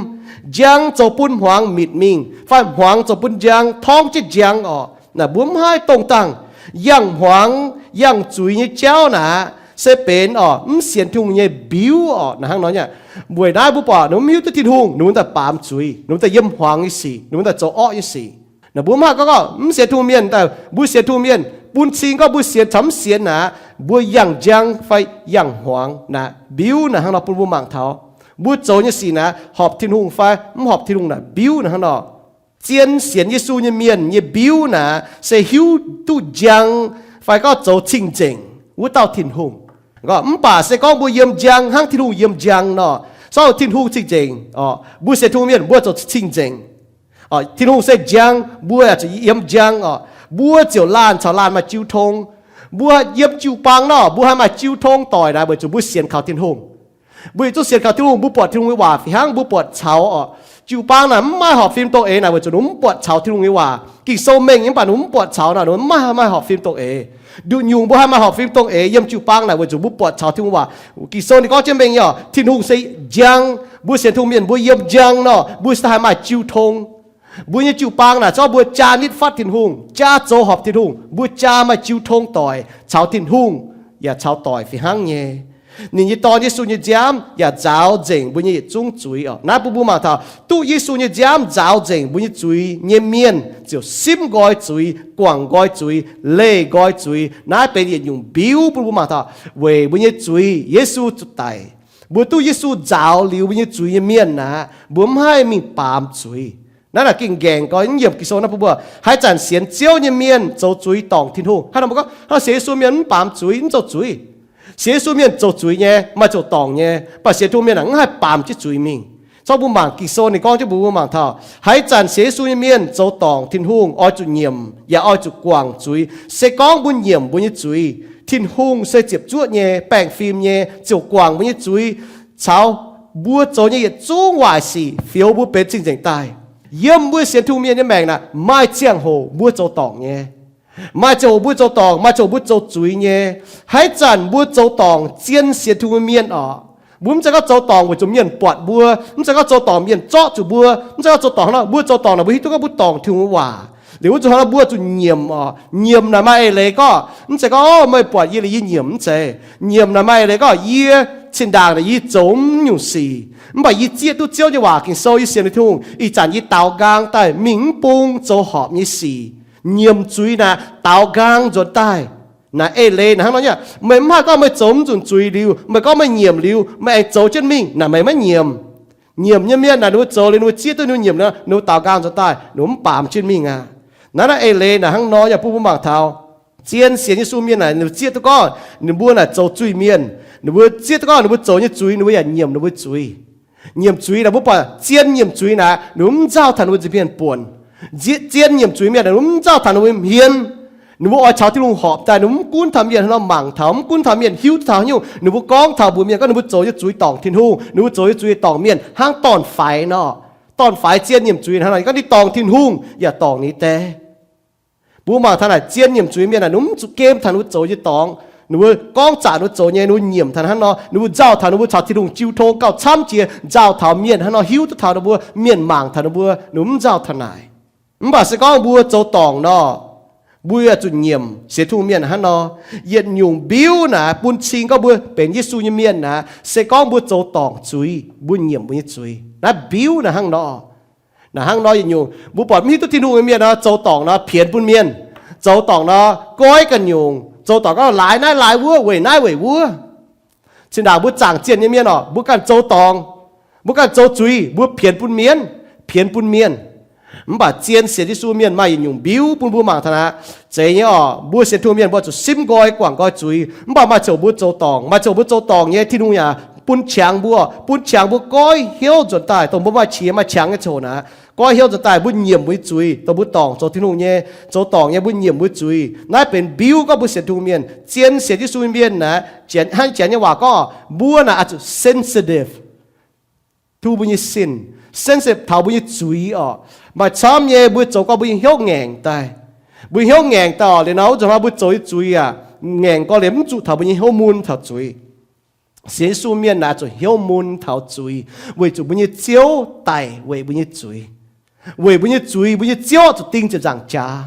Njang zoux bun hmuangx mitc mingh, fai hmuangx zoux bun njang torngv jienv njang orqc. Naaic mbuo mv haih dongh dangh. Yangh hmuangx yangh zuiz nyei jauv naaic se benx orqc mv sienx Tin-Hungh nyei mbiuv orqc. Naaic hnangv nor nyei aqv. Weic naaiv mbuo buatc ninh mbuo mv hiuv duqv Tin-Hungh, ninh mbuo daaih baamz zuiz, ninh mbuo daaih yiem hmuangx nyei sic, ninh mbuo daaih zoux orqv nyei sic. Naaic mbuo mv haih gorngv, gorngv mv sienx Tin-Hungh mienh daaih, mbuo sienx Tin-Hungh mienh bun cing gorngv mbuo sienx caux mv sienx naaic, mbuo yangh njang fai yangh hmuangx naaic mbiuv naaic hnangv nor bun mbuo mangc taux mbuo zoux nyei sic naaic horpc Tin-Hungh fai mv horpc Tin-Hungh naaic mbiuv naaic hnangv nor. Zien sienx Yesu nyei mienh nyei mbiuv naaic se hiuv duqv njang fai gorngv zoux cing-nzengc wuov dauh Tin-Hungh. Mv baac se gorngv mbuo yiem njang hnangv Tin-Hungh yiem njang nor, se gorngv Tin-Hungh cing-nzengc orqc, mbuo sienx Tin-Hungh mienh mbuo zoux cing-nzengc. Tin-Hungh se njang, mbuo yaac zuqc yiem njang orqc. Mbuo ziouc laanh caux laanh maaih jiu tong. Mbuo yiem jiu-baang nor, mbuo haih maaih jiu tong doic naaic weic zuqc mbuo sienx kaux Tin-Hungh. Mbuo yietc zungv sienx kaux Tin-Hungh, mbuo buatc Tin-Hungh nyei waac fih hnangv mbuo buatc caux orqc. Jiu-baang naaic mv maaih horpc fim dongh eix naaic weic zuqc ninh mv buatc caux Tin-Hungh nyei waac. Ging-Sou mengh nyei, mv baac ninh mv buatc caux naaic, ninh mv maaih, maaih horpc fim dongh eix. Nduqc nyungc mbuo haih maaih horpc fim dongh eix yiem jiu-baang naaic weic zuqc mbuo buatc caux Tin-Hungh waac. Ging-Sou ninh gorngv jienv mengh nyei orqc, Tin-Hungh se njang. Mbuo sienx Tin-Hungh mienh mbuo yiem njang nor, mbuo se haih maaih jiu tong. Mbuo nyei jiu-baang naaic zorqv mbuo jaa nitv fatv Tin-Hungh, jaa zoux horpc Tin-Hungh, mbuo jaa maaih jiu tong doic caux Tin-Hungh yaac caux doic fih hnangv nyei. Ninh nyei Dorn Yesu nyei nziaamv yaac nzaaux nzengc mbuo nyei yietc zungv zuiz orqc. Naaiv bun mbuo mangc taux duqv Yesu nyei nziaamv nzaaux nzengc mbuo nyei zuiz nyei mienh ziouc simv nqoi zuiz, guangc nqoi zuiz, leih nqoi zuiz. Naaiv benx yietc nyungc mbiuv bun mbuo mangc taux weic mbuo nyei zuiz Yesu zuqc daic. Mbuo duqv Yesu nzaaux liuz mbuo nyei zuiz nyei mienh aqv, mbuo mv haih mingh baamz zuiz. Naaiv naaic gengh nqaengc gau, yiem Ging-Sou naaiv bun mbuo, haaix zanc sienx Ziouv nyei mienh zoux zuiz dorngc Tin-Hungh. Hnangv nor mbuo gorngv, hnangv sienx Yesu mienh mv baamz zuiz, mv zoux zuiz. Sienx Yesu mienh zoux zuiz nyei, maaih zoux dorngc nyei, mv baac sienx Tin-Hungh mienh aeqv, mv haih baamz jienv zuiz mingh. Zorqv mbuo mangc Ging-Sou ninh gorngv jienv mbuox mbuo mangc taux, haaix zanc sienx Yesu nyei mienh zoux dorngc Tin-Hungh oix zuqc nyiemc yaac oix zuqc guangc zuiz. Se gorngv mbuo nyiemc mbuo nyei zuiz, Tin-Hungh se ziepc zuoqv nyei, baengh fim nyei, ziouc guangc mbuo nyei zuiz caux mbuo zoux nyei yietc zungv waaic sic, fioux mbuo benx cing-nzengc daaih. Yiem mbuo sienx Tin-Hungh mienh nyei maengc naaic, maaih ziangh hoc mbuo zoux dorngc nyei. Maaih ziangh hoc mbuo zoux dorngc, maaih ziangh hoc mbuo zoux zuiz nyei. Haaix zanc mbuo zoux dorngc zien sienx Tin-Hungh mienh orqc, mbuo mv zeiz gorngv zoux dorngc weic zuqc mienh buatc mbuo, mv zeiz gorngv zoux dorngc mienh zorqv zuqc mbuo, mv zeiz gorngv zoux dorngc hnangv nor, mbuo zoux dorngc naaic mbuo hiuv duqv gorngv mbuo dorngc Tin-Hungh nyei waac. Liuz wuov zuqc hnangv nor mbuo zuqc nyiemc orqc. Nyiemc naaic maaih eix leiz gorngv, mv zeiz gorngv, o, meih buatc yie liuz yie nyiemc, mv zeiz. Nyiemc naaic maaih eix leiz gorngv yie zinh ndaangc naaic yie zoux mv nyungc sic, mv baac yie zieqv duqv Ziouv nyei waac, Ging-Sou, yie sienx Tin-Hungh, ih zanc yie daaux nqaang daaih mingh mv bung zoux horpc nyei sic. Nyiemc zuiz naaic daaux nqaang nzuonx daaih. Naaic eix leiz naaic hnangv nor nyei. Meih mv haih gorngv meih zoux mv nzunc zuiz liuz, meih gorngv meih nyiemc liuz, meih aengx zoux jienv mingh naaic, meih maiv nyiemc. Nyiemc nyei mienh naaic ninh mbuo zoux liuz ninh mbuo zieqv duqv ninh mbuo nyiemc, ninh mbuo daaux nqaang nzuonx daaih, ninh mbuo mv baamz jienv mingh aqv. Naaiv naaiv eix leiz naaic hnangv nor yaac bun mbuo mangc taux, zien sienx Yesu mienh naaic ninh mbuo zieqv duqv gorngv ninh mbuo naaic zoux zuiz-mienh. Ninh mbuo zieqv duqv gorngv ninh mbuo zoux nyei zuiz, ninh mbuo yaac nyiemc ninh mbuo zuiz. Nyiemc zuiz naaic mbuo buatc zien nyiemc zuiz naaic ninh mbuo mv nzauh taux ninh mbuo nza'hmien buonc. Zien nyiemc zuiz mienh naaic ninh mbuo mv nzauh taux ninh mbuo hmien. Ninh mbuo oix caux Tin-Hungh horpc daaih, ninh mbuo mv gunv taux mienh haaix nor mangc taux, mv gunv taux mienh hiuv duqv taux haaix nyungc, ninh mbuo gorngv taux mbuox mienh gorngv ninh mbuo zoux nyei zuiz dorngc Tin-Hungh, ninh mbuo zoux nyei zuiz dorngc mienh hnangv dorn-faix nor. Dorn-faix zien nyiemc zuiz hnangv nor, gorngv ninh dorngc Tin-Hungh yaac dorngc ninh die. Mbuo mangc taux naaic zien nyiemc zuiz mienh naaic ninh mv zuqc gemh taux ninh mbuo zoux nyei dorngx. Ninh mbuo gorngv zaqc ninh mbuo zoux nyei, ninh mbuo nyiemc taux hnangv nor, ninh mbuo nzauh taux ninh mbuo caux Tin-Hungh jiu tong gauh camv jiex, nzauh taux mienh hnangv nor hiuv duqv taux ninh mbuo, mienh mangc taux ninh mbuo, ninh mbuo mv nzauh taux naaic. Mv baac se gorngv mbuo zoux dorngc nor, Mbuo zuqc nyiemc sienx Tin-Hungh mienh hnangv nor. Yietc nyungc mbiuv naaic bun cing gorngv mbuo benx Yesu nyei mienh naaic, se gorngv mbuo zoux dorngc zuiz, mbuo nyiemc mbuo nyei zuiz. Naaiv mbiuv naaic hnangv nor. Naaic hnangv nor yietc nyungc mbuo buatc mv hiuv duqv Tin-Hungh nyei mienh nor, zoux dorngc nor pienx bun mienh, zoux dorngc nor goiv ganh nyungc, zoux dorngc gorngv laaix naaiv laaix wuov, weic naaiv weic wuov. Cin ndaangc mbuo zaangc zienh nyei mienh oc, mbuo ganh zoux dorngc, mbuo ganh zoux zuiz, mbuo pienx bun mienh, pienx bun mienh. Mv baac zien sienx Yesu mienh maaih yietc nyungc mbiuv bun mbuo mangc taux naaic. Zeiz nyei oc, mbuo sienx Tin-Hungh mienh mbuo zuqc simv nqoi guangc nqoi zuiz, mv baac maaih ziouc mbuo zoux dorngc, maaih ziouc mbuo zoux dorngc nyei Tin-Hungh yaac bun qangx mbuo, bun qangx mbuo goiv hnyouv nzuonx daaih, dongh mbuo maaih qiex maaih qangx nyei ziouc naaic, goiv hnyouv nzuonx daaih mbuo nyiemc mbuo nyei zuiz, dongh mbuo dorngc zoux Tin-Hungh nyei, zoux dorngc nyei mbuo nyiemc mbuo zuiz. Naaiv benx mbiuv gorngv mbuo sienx Tin-Hungh mienh. Zien sienx Yesu mienh naaic, hnangv janx nyei waac gorngv, mbuo naaic oix zuqc sensitive to mbuo nyei sin, sensitive taux mbuo nyei zuiz oc. Maaih camv nyei mbuo zoux gorngv mbuo nyei hnyouv ngaengc daaih. Mbuo hnyouv ngaengc daaih oc, liuz nor wuov nzunc hnoi mbuo zoux nyei zuiz aac, ngaengc gorngv liuz mv zuqc taux mbuo nyei hnyouv mun taux zuiz. Sienx Yesu mienh naaic zuqc hnyouv mun taux zuiz, weic zuqc mbuo nyei Ziouv daic weic mbuo nyei zuiz. Weic mbuo nyei zuiz, mbuo nyei Ziouv zuqc ding ziepc nzaangc jaax.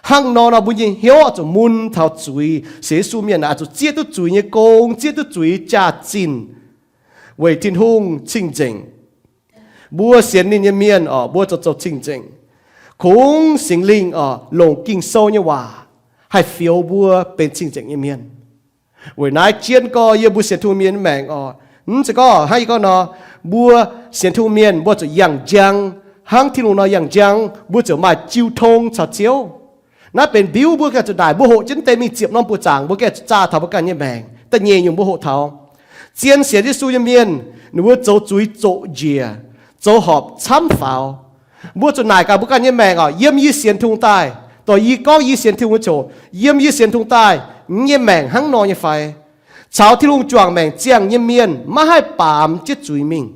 Hnangv nor nor mbuo nyei hnyouv zuqc mun taux zuiz. Sienx Yesu mienh naaic zuqc zieqv duqv zuiz nyei gong, zieqv duqv zuiz jaax-zinh, weic Tin-Hungh cing-nzengc. Mbuo sienx ninh nyei mienh oc, mbuo zoux zoux cing-nzengc. Kungx Singx Lingh oc, longc Ging-Sou nyei waac haih fioux mbuo benx cing-nzengc nyei mienh. Weic naaiv jien gorx yiem mbuo sienx Tin-Hungh mienh nyei maengc oc, mv zeiz gorngv hnangv yie gorngv nor, mbuo sienx Tin-Hungh mienh mbuo zuqc yangh njang, hnangv Tin-Hungh nor yangh njang, mbuo ziouc maaih jiu tong caux Ziouv. Naaiv benx mbiuv mbuo gengh zuqc naaic, mbuo hoqc jienv deix mingh ziepc norm buoz zaangc, mbuo gengh zuqc zaah taux mbuo ganh nyei maengc. Da'nyeic nyungc mbuo hoqc taux zien sienx Yesu nyei mienh, ninh mbuo zoux zuiz zoqc njiec, zoux horpc camv faaux. Mbuo zuqc naaic gaax mbuo ganh nyei maengc oc, yiem yie sienx Tin-Hungh daaih, dongh yie gorngv yie sienx Tin-Hungh nyei ziouc, yiem yie sienx Tin-Hungh daaih, yie nyei maengc hnangv nor nyei fai? Caux Tin-Hungh juangc maengc ziangh nyei mienh maiv haih baamz jienv zuiz mingh.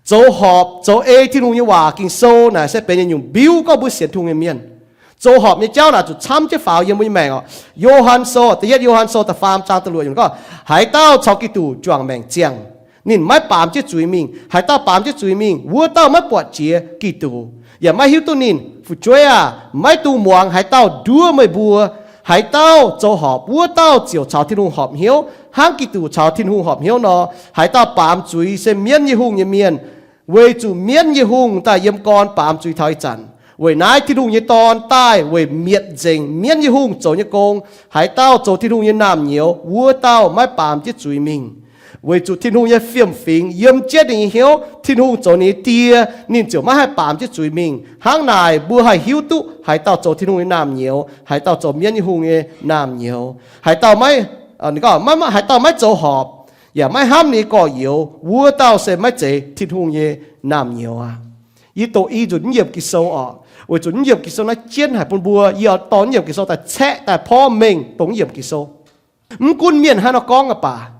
Zoux horpc zoux ei Tin-Hungh nyei waac Ging-Sou naaic se benx yietc nyungc mbiuv gorngv mbuo sienx Tin-Hungh nyei mienh. Zoux horpc nyei jauv naaic zuqc camv jienv faaux yiem mbuo nyei maengc oc. Yo^han Sou, da'yietv Yo^han Sou da'faam zaang da'luoqc yiemc gorngv, haaix dauh caux Giduc juangc maengc ziangh, ninh maiv baamz jienv zuiz mingh. Haaix dauh baamz jienv zuiz mingh, wuov dauh maiv buatc jiex Giduc, yaac maiv hiuv duqv ninh. Fu'jueiv aah! Maiv dungx muangx haaix dauh nduov meih mbuo. Haaix dauh zoux horpc, wuov dauh ziouc caux Tin-Hungh horpc hnyouv, hnangv Giduc caux Tin-Hungh horpc hnyouv nor. Haaix dauh baamz zuiz se mienv nyei hungh nyei mienh, weic zuqc mienv nyei hungh daaih yiem gorn baamz zuiz taux ih zanc. Weic naaiv Tin-Hungh nyei Dorn daaih weic mietc nzengc mienv nyei hungh zoux nyei gong. Haaix dauh zoux Tin-Hungh nyei naamh nyouz, wuov dauh maiv baamz jienv zuiz mingh. Weic zuqc Tin-Hungh nyei fiem-fingx yiem jienv ninh nyei hnyouv, Tin-Hungh zoux ninh nyei Die, ninh ziouc maiv haih baamz jienv zuiz mingh. Hnangv naaic mbuo haih hiuv duqv haaix dauh zoux Tin-Hungh nyei naamh nyouz, haaix dauh zoux mienv nyei hungh nyei naamh nyouz. Haaix dauh maiv, haaix dauh maiv zoux horpc, yaac maiv hnamv ninh nyei gorx-youz, wuov dauh se maiv zeiz Tin-Hungh nyei naamh nyouz aqv. Yie doqc i nzunc mv yiemc Ging-Sou oc, weic zuqc mv yiemc Ging-Sou naaiv jienv haic bun mbuo. Yie oix dorh mv yiemc Ging-Sou daaih caeqv daaih porv mengh dongh mv yiemc Ging-Sou. Mv gunv mienh haaix nor gorngv aqv baac,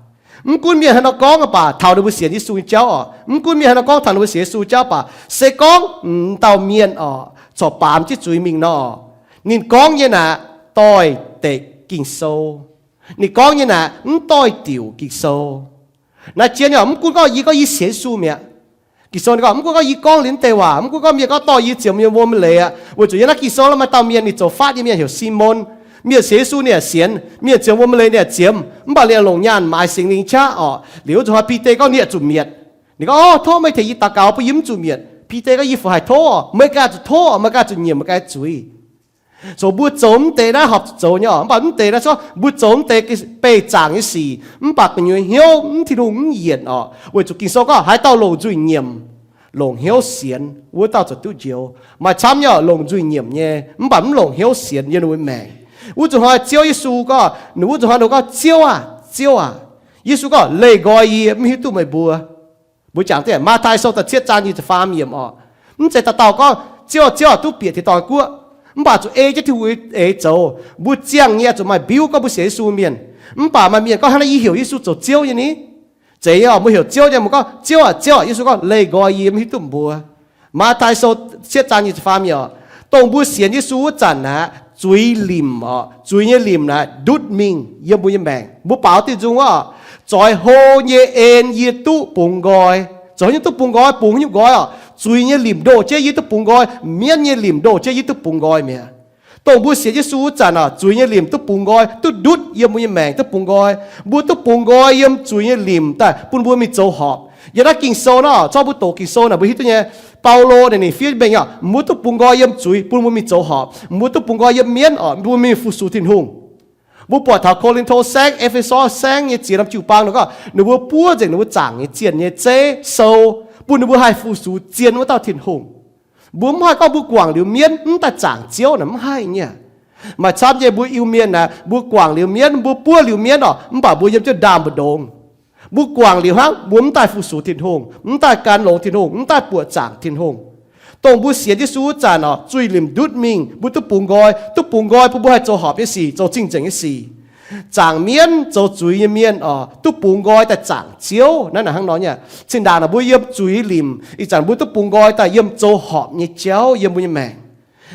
mv gunv mienh haaix nor gorngv aqv baac, taux ninh mbuo sienx Yesu nyei jauv oc, mv gunv mienh haaix nor gorngv taux ninh mbuo sienx Yesu jauv baac, se gorngv m'dauh mienh oc, corc baamz jienv zuiz mingh nor, ninh gorngv nyei naaic doix-dekc Ging-Sou. Ninh gorngv nyei naaic mv doix-diuc Ging-Sou. Naaiv jien nyei oc, mv gunv gorngv yie gorngv yie sienx Yesu mi'aqv. Ging-Sou ninh gorngv, mv gunv gorngv yie gorngv liuz mv deix waac, mv gunv gorngv mienh gorngv dorh yie ziemx yiem wuom leiz aqv, weic zuqc yiem naaiv Ging-Sou naaiv maaih dauh mienh ninh zoux fatv nyei mienh heuc Simon. Mienh sienx Yesu ninh yaac sienx, mienh ziemx wuom leiz ninh yaac ziemx, mv baac ninh longc nyaanh maaiz Singx Lingh qaqv oc. Liuz wuov nzunc hnoi Bide gorngv ninh yaac zuqc mietc. Ninh gorngv, o, tov meih tengx yie daux gaux bun yie mv zuqc mietc. Bide gorngv, yie fungc haih tov? Meih ganh zuqc tov, meih ganh zuqc nyiemc meih ganh zuiz. Zoux mbuo zoux mv deix naaiv horpc zuqc zoux nyei oc, mv baac mv deix naaiv gorngv mbuo zoux mv deix beih zaangc nyei sic, mv baac gu'nyuoz hnyouv mv Tin-Hungh mv yienc oc. Weic zuqc Ging-Sou gorngv haaix dauh longc nzuih nyiemc, longc hnyouv sienx, wuov dauh ziouc duqv njoux. Maaih camv nyei oc, longc nzuih nyiemc nyei mv baac mv longc hnyouv sienx yiem ninh mbuo maengc. Wuov nzunc hnoi Ziouv Yesu gorngv, ninh wuov nzunc hnoi ninh gorngv, Ziouv aah! Ziouv aah! Yesu gorngv, leih nqoi yie, mv hiuv duqv meih mbuo. Mbuo jangx deix Matv^taai Sou da'cietv zaang nyic ziepc faam yiemc oc. Mv zeiz dauh dauh gorngv, Ziouv aah! Ziouv aah! duqv bieqc tin-dorngh guoqv, mv baac zuqc ei jienv Tin-Hungh nyei eix zoux. Mbuo ziangh nyei zuqc maaih mbiuv gorngv mbuo sienx Yesu mienh. Mv baac maaih mienh gorngv, hnangv naaiv yie heuc Yesu zoux Ziouv nyei ni. Zeiz nyei oc, mbuo heuc Ziouv nyei, mbuo gorngv, Ziouv aah! Ziouv aah! Yesu gorngv, leih nqoi yie, mv hiuv duqv mbuo. Matv^taai Sou cietv zaang nyic ziepc faam yiemc oc. Dongh mbuo sienx Yesu wuov zanc naaic, zuiz limc oc, zuiz nyei limc naaic ndutv mingh yiem mbuo nyei maengc. Mbuo baaux diuh nzung wuov oc, zoix hlo nyei en yie duqv bungx nqoi. Zoux haaix nyungc duqv bungx nqoi? Bungx haaix nyungc nqoi oc? Zuiz nyei limc ndoh jienv yie duqv bungx nqoi, mienv nyei limc ndoh jienv yie duqv bungx nqoi mi'aqv. Dongh mbuo sienx Yesu wuov zanc oc, zuiz nyei limc duqv bungx nqoi, duqv ndutv yiem mbuo nyei maengc, duqv bungx nqoi. Mbuo duqv bungx nqoi yiem zuiz nyei limc daaih bun mbuo mingh zoux horpc. Yiem naaiv Ging-Sou nor, zorqv mbuo doqc Ging-Sou naaic mbuo hiuv duqv nyei. Baulo naaic ninh fiev mengh oc, mbuo duqv bungx nqoi yiem zuiz bun mbuo mingh zoux horpc. Mbuo duqv bungx nqoi yiem mienv oc, bun mbuo mingh fu-sux Tin-Hungh. Mbuo buatc taux Ko^lin^to Saengv, E^fe^so Saengv nyei ziex norm jiu-baang nor gorngv ninh mbuo buov nzengc ninh mbuo zaangc nyei zienh nyei zeiv sou, bun ninh mbuo haih fu-sux zien wuov dauh Tin-Hungh. Mbuo mv haih gorngv mbuo guangc liuz mienv mv daaih zaangc Ziouv naaic, mv haih nyei. Maaih camv nyei mbuo Iu-Mienh naaic, mbuo guangc liuz mienv, mbuo buov liuz mienv oc, mv baac mbuo yiem jienv ndaamv mbu'ndongx. Mbuo guangc liuz hnangv, mbuo mv daaih fu-sux Tin-Hungh, mv daaih gan longx Tin-Hungh, mv daaih buoqc zaangc Tin-Hungh. Dongh mbuo sienx Yesu wuov zanc oc, zuiz limc ndutv mingh, mbuo duqv bungx nqoi, duqv bungx nqoi bun mbuo haih zoux horpc nyei sic, zoux cing-nzengc nyei sic. Zaangc mienv, zoux zuiz nyei mienh oc, duqv bungx nqoi daaih zaangc Ziouv. Naaiv naaic hnangv nor nyei. Zinh ndaangc naaic mbuo yiem zuiz limc, ih zanc mbuo duqv bungx nqoi daaih yiem zoux horpc nyei jauv yiem mbuo nyei maengc,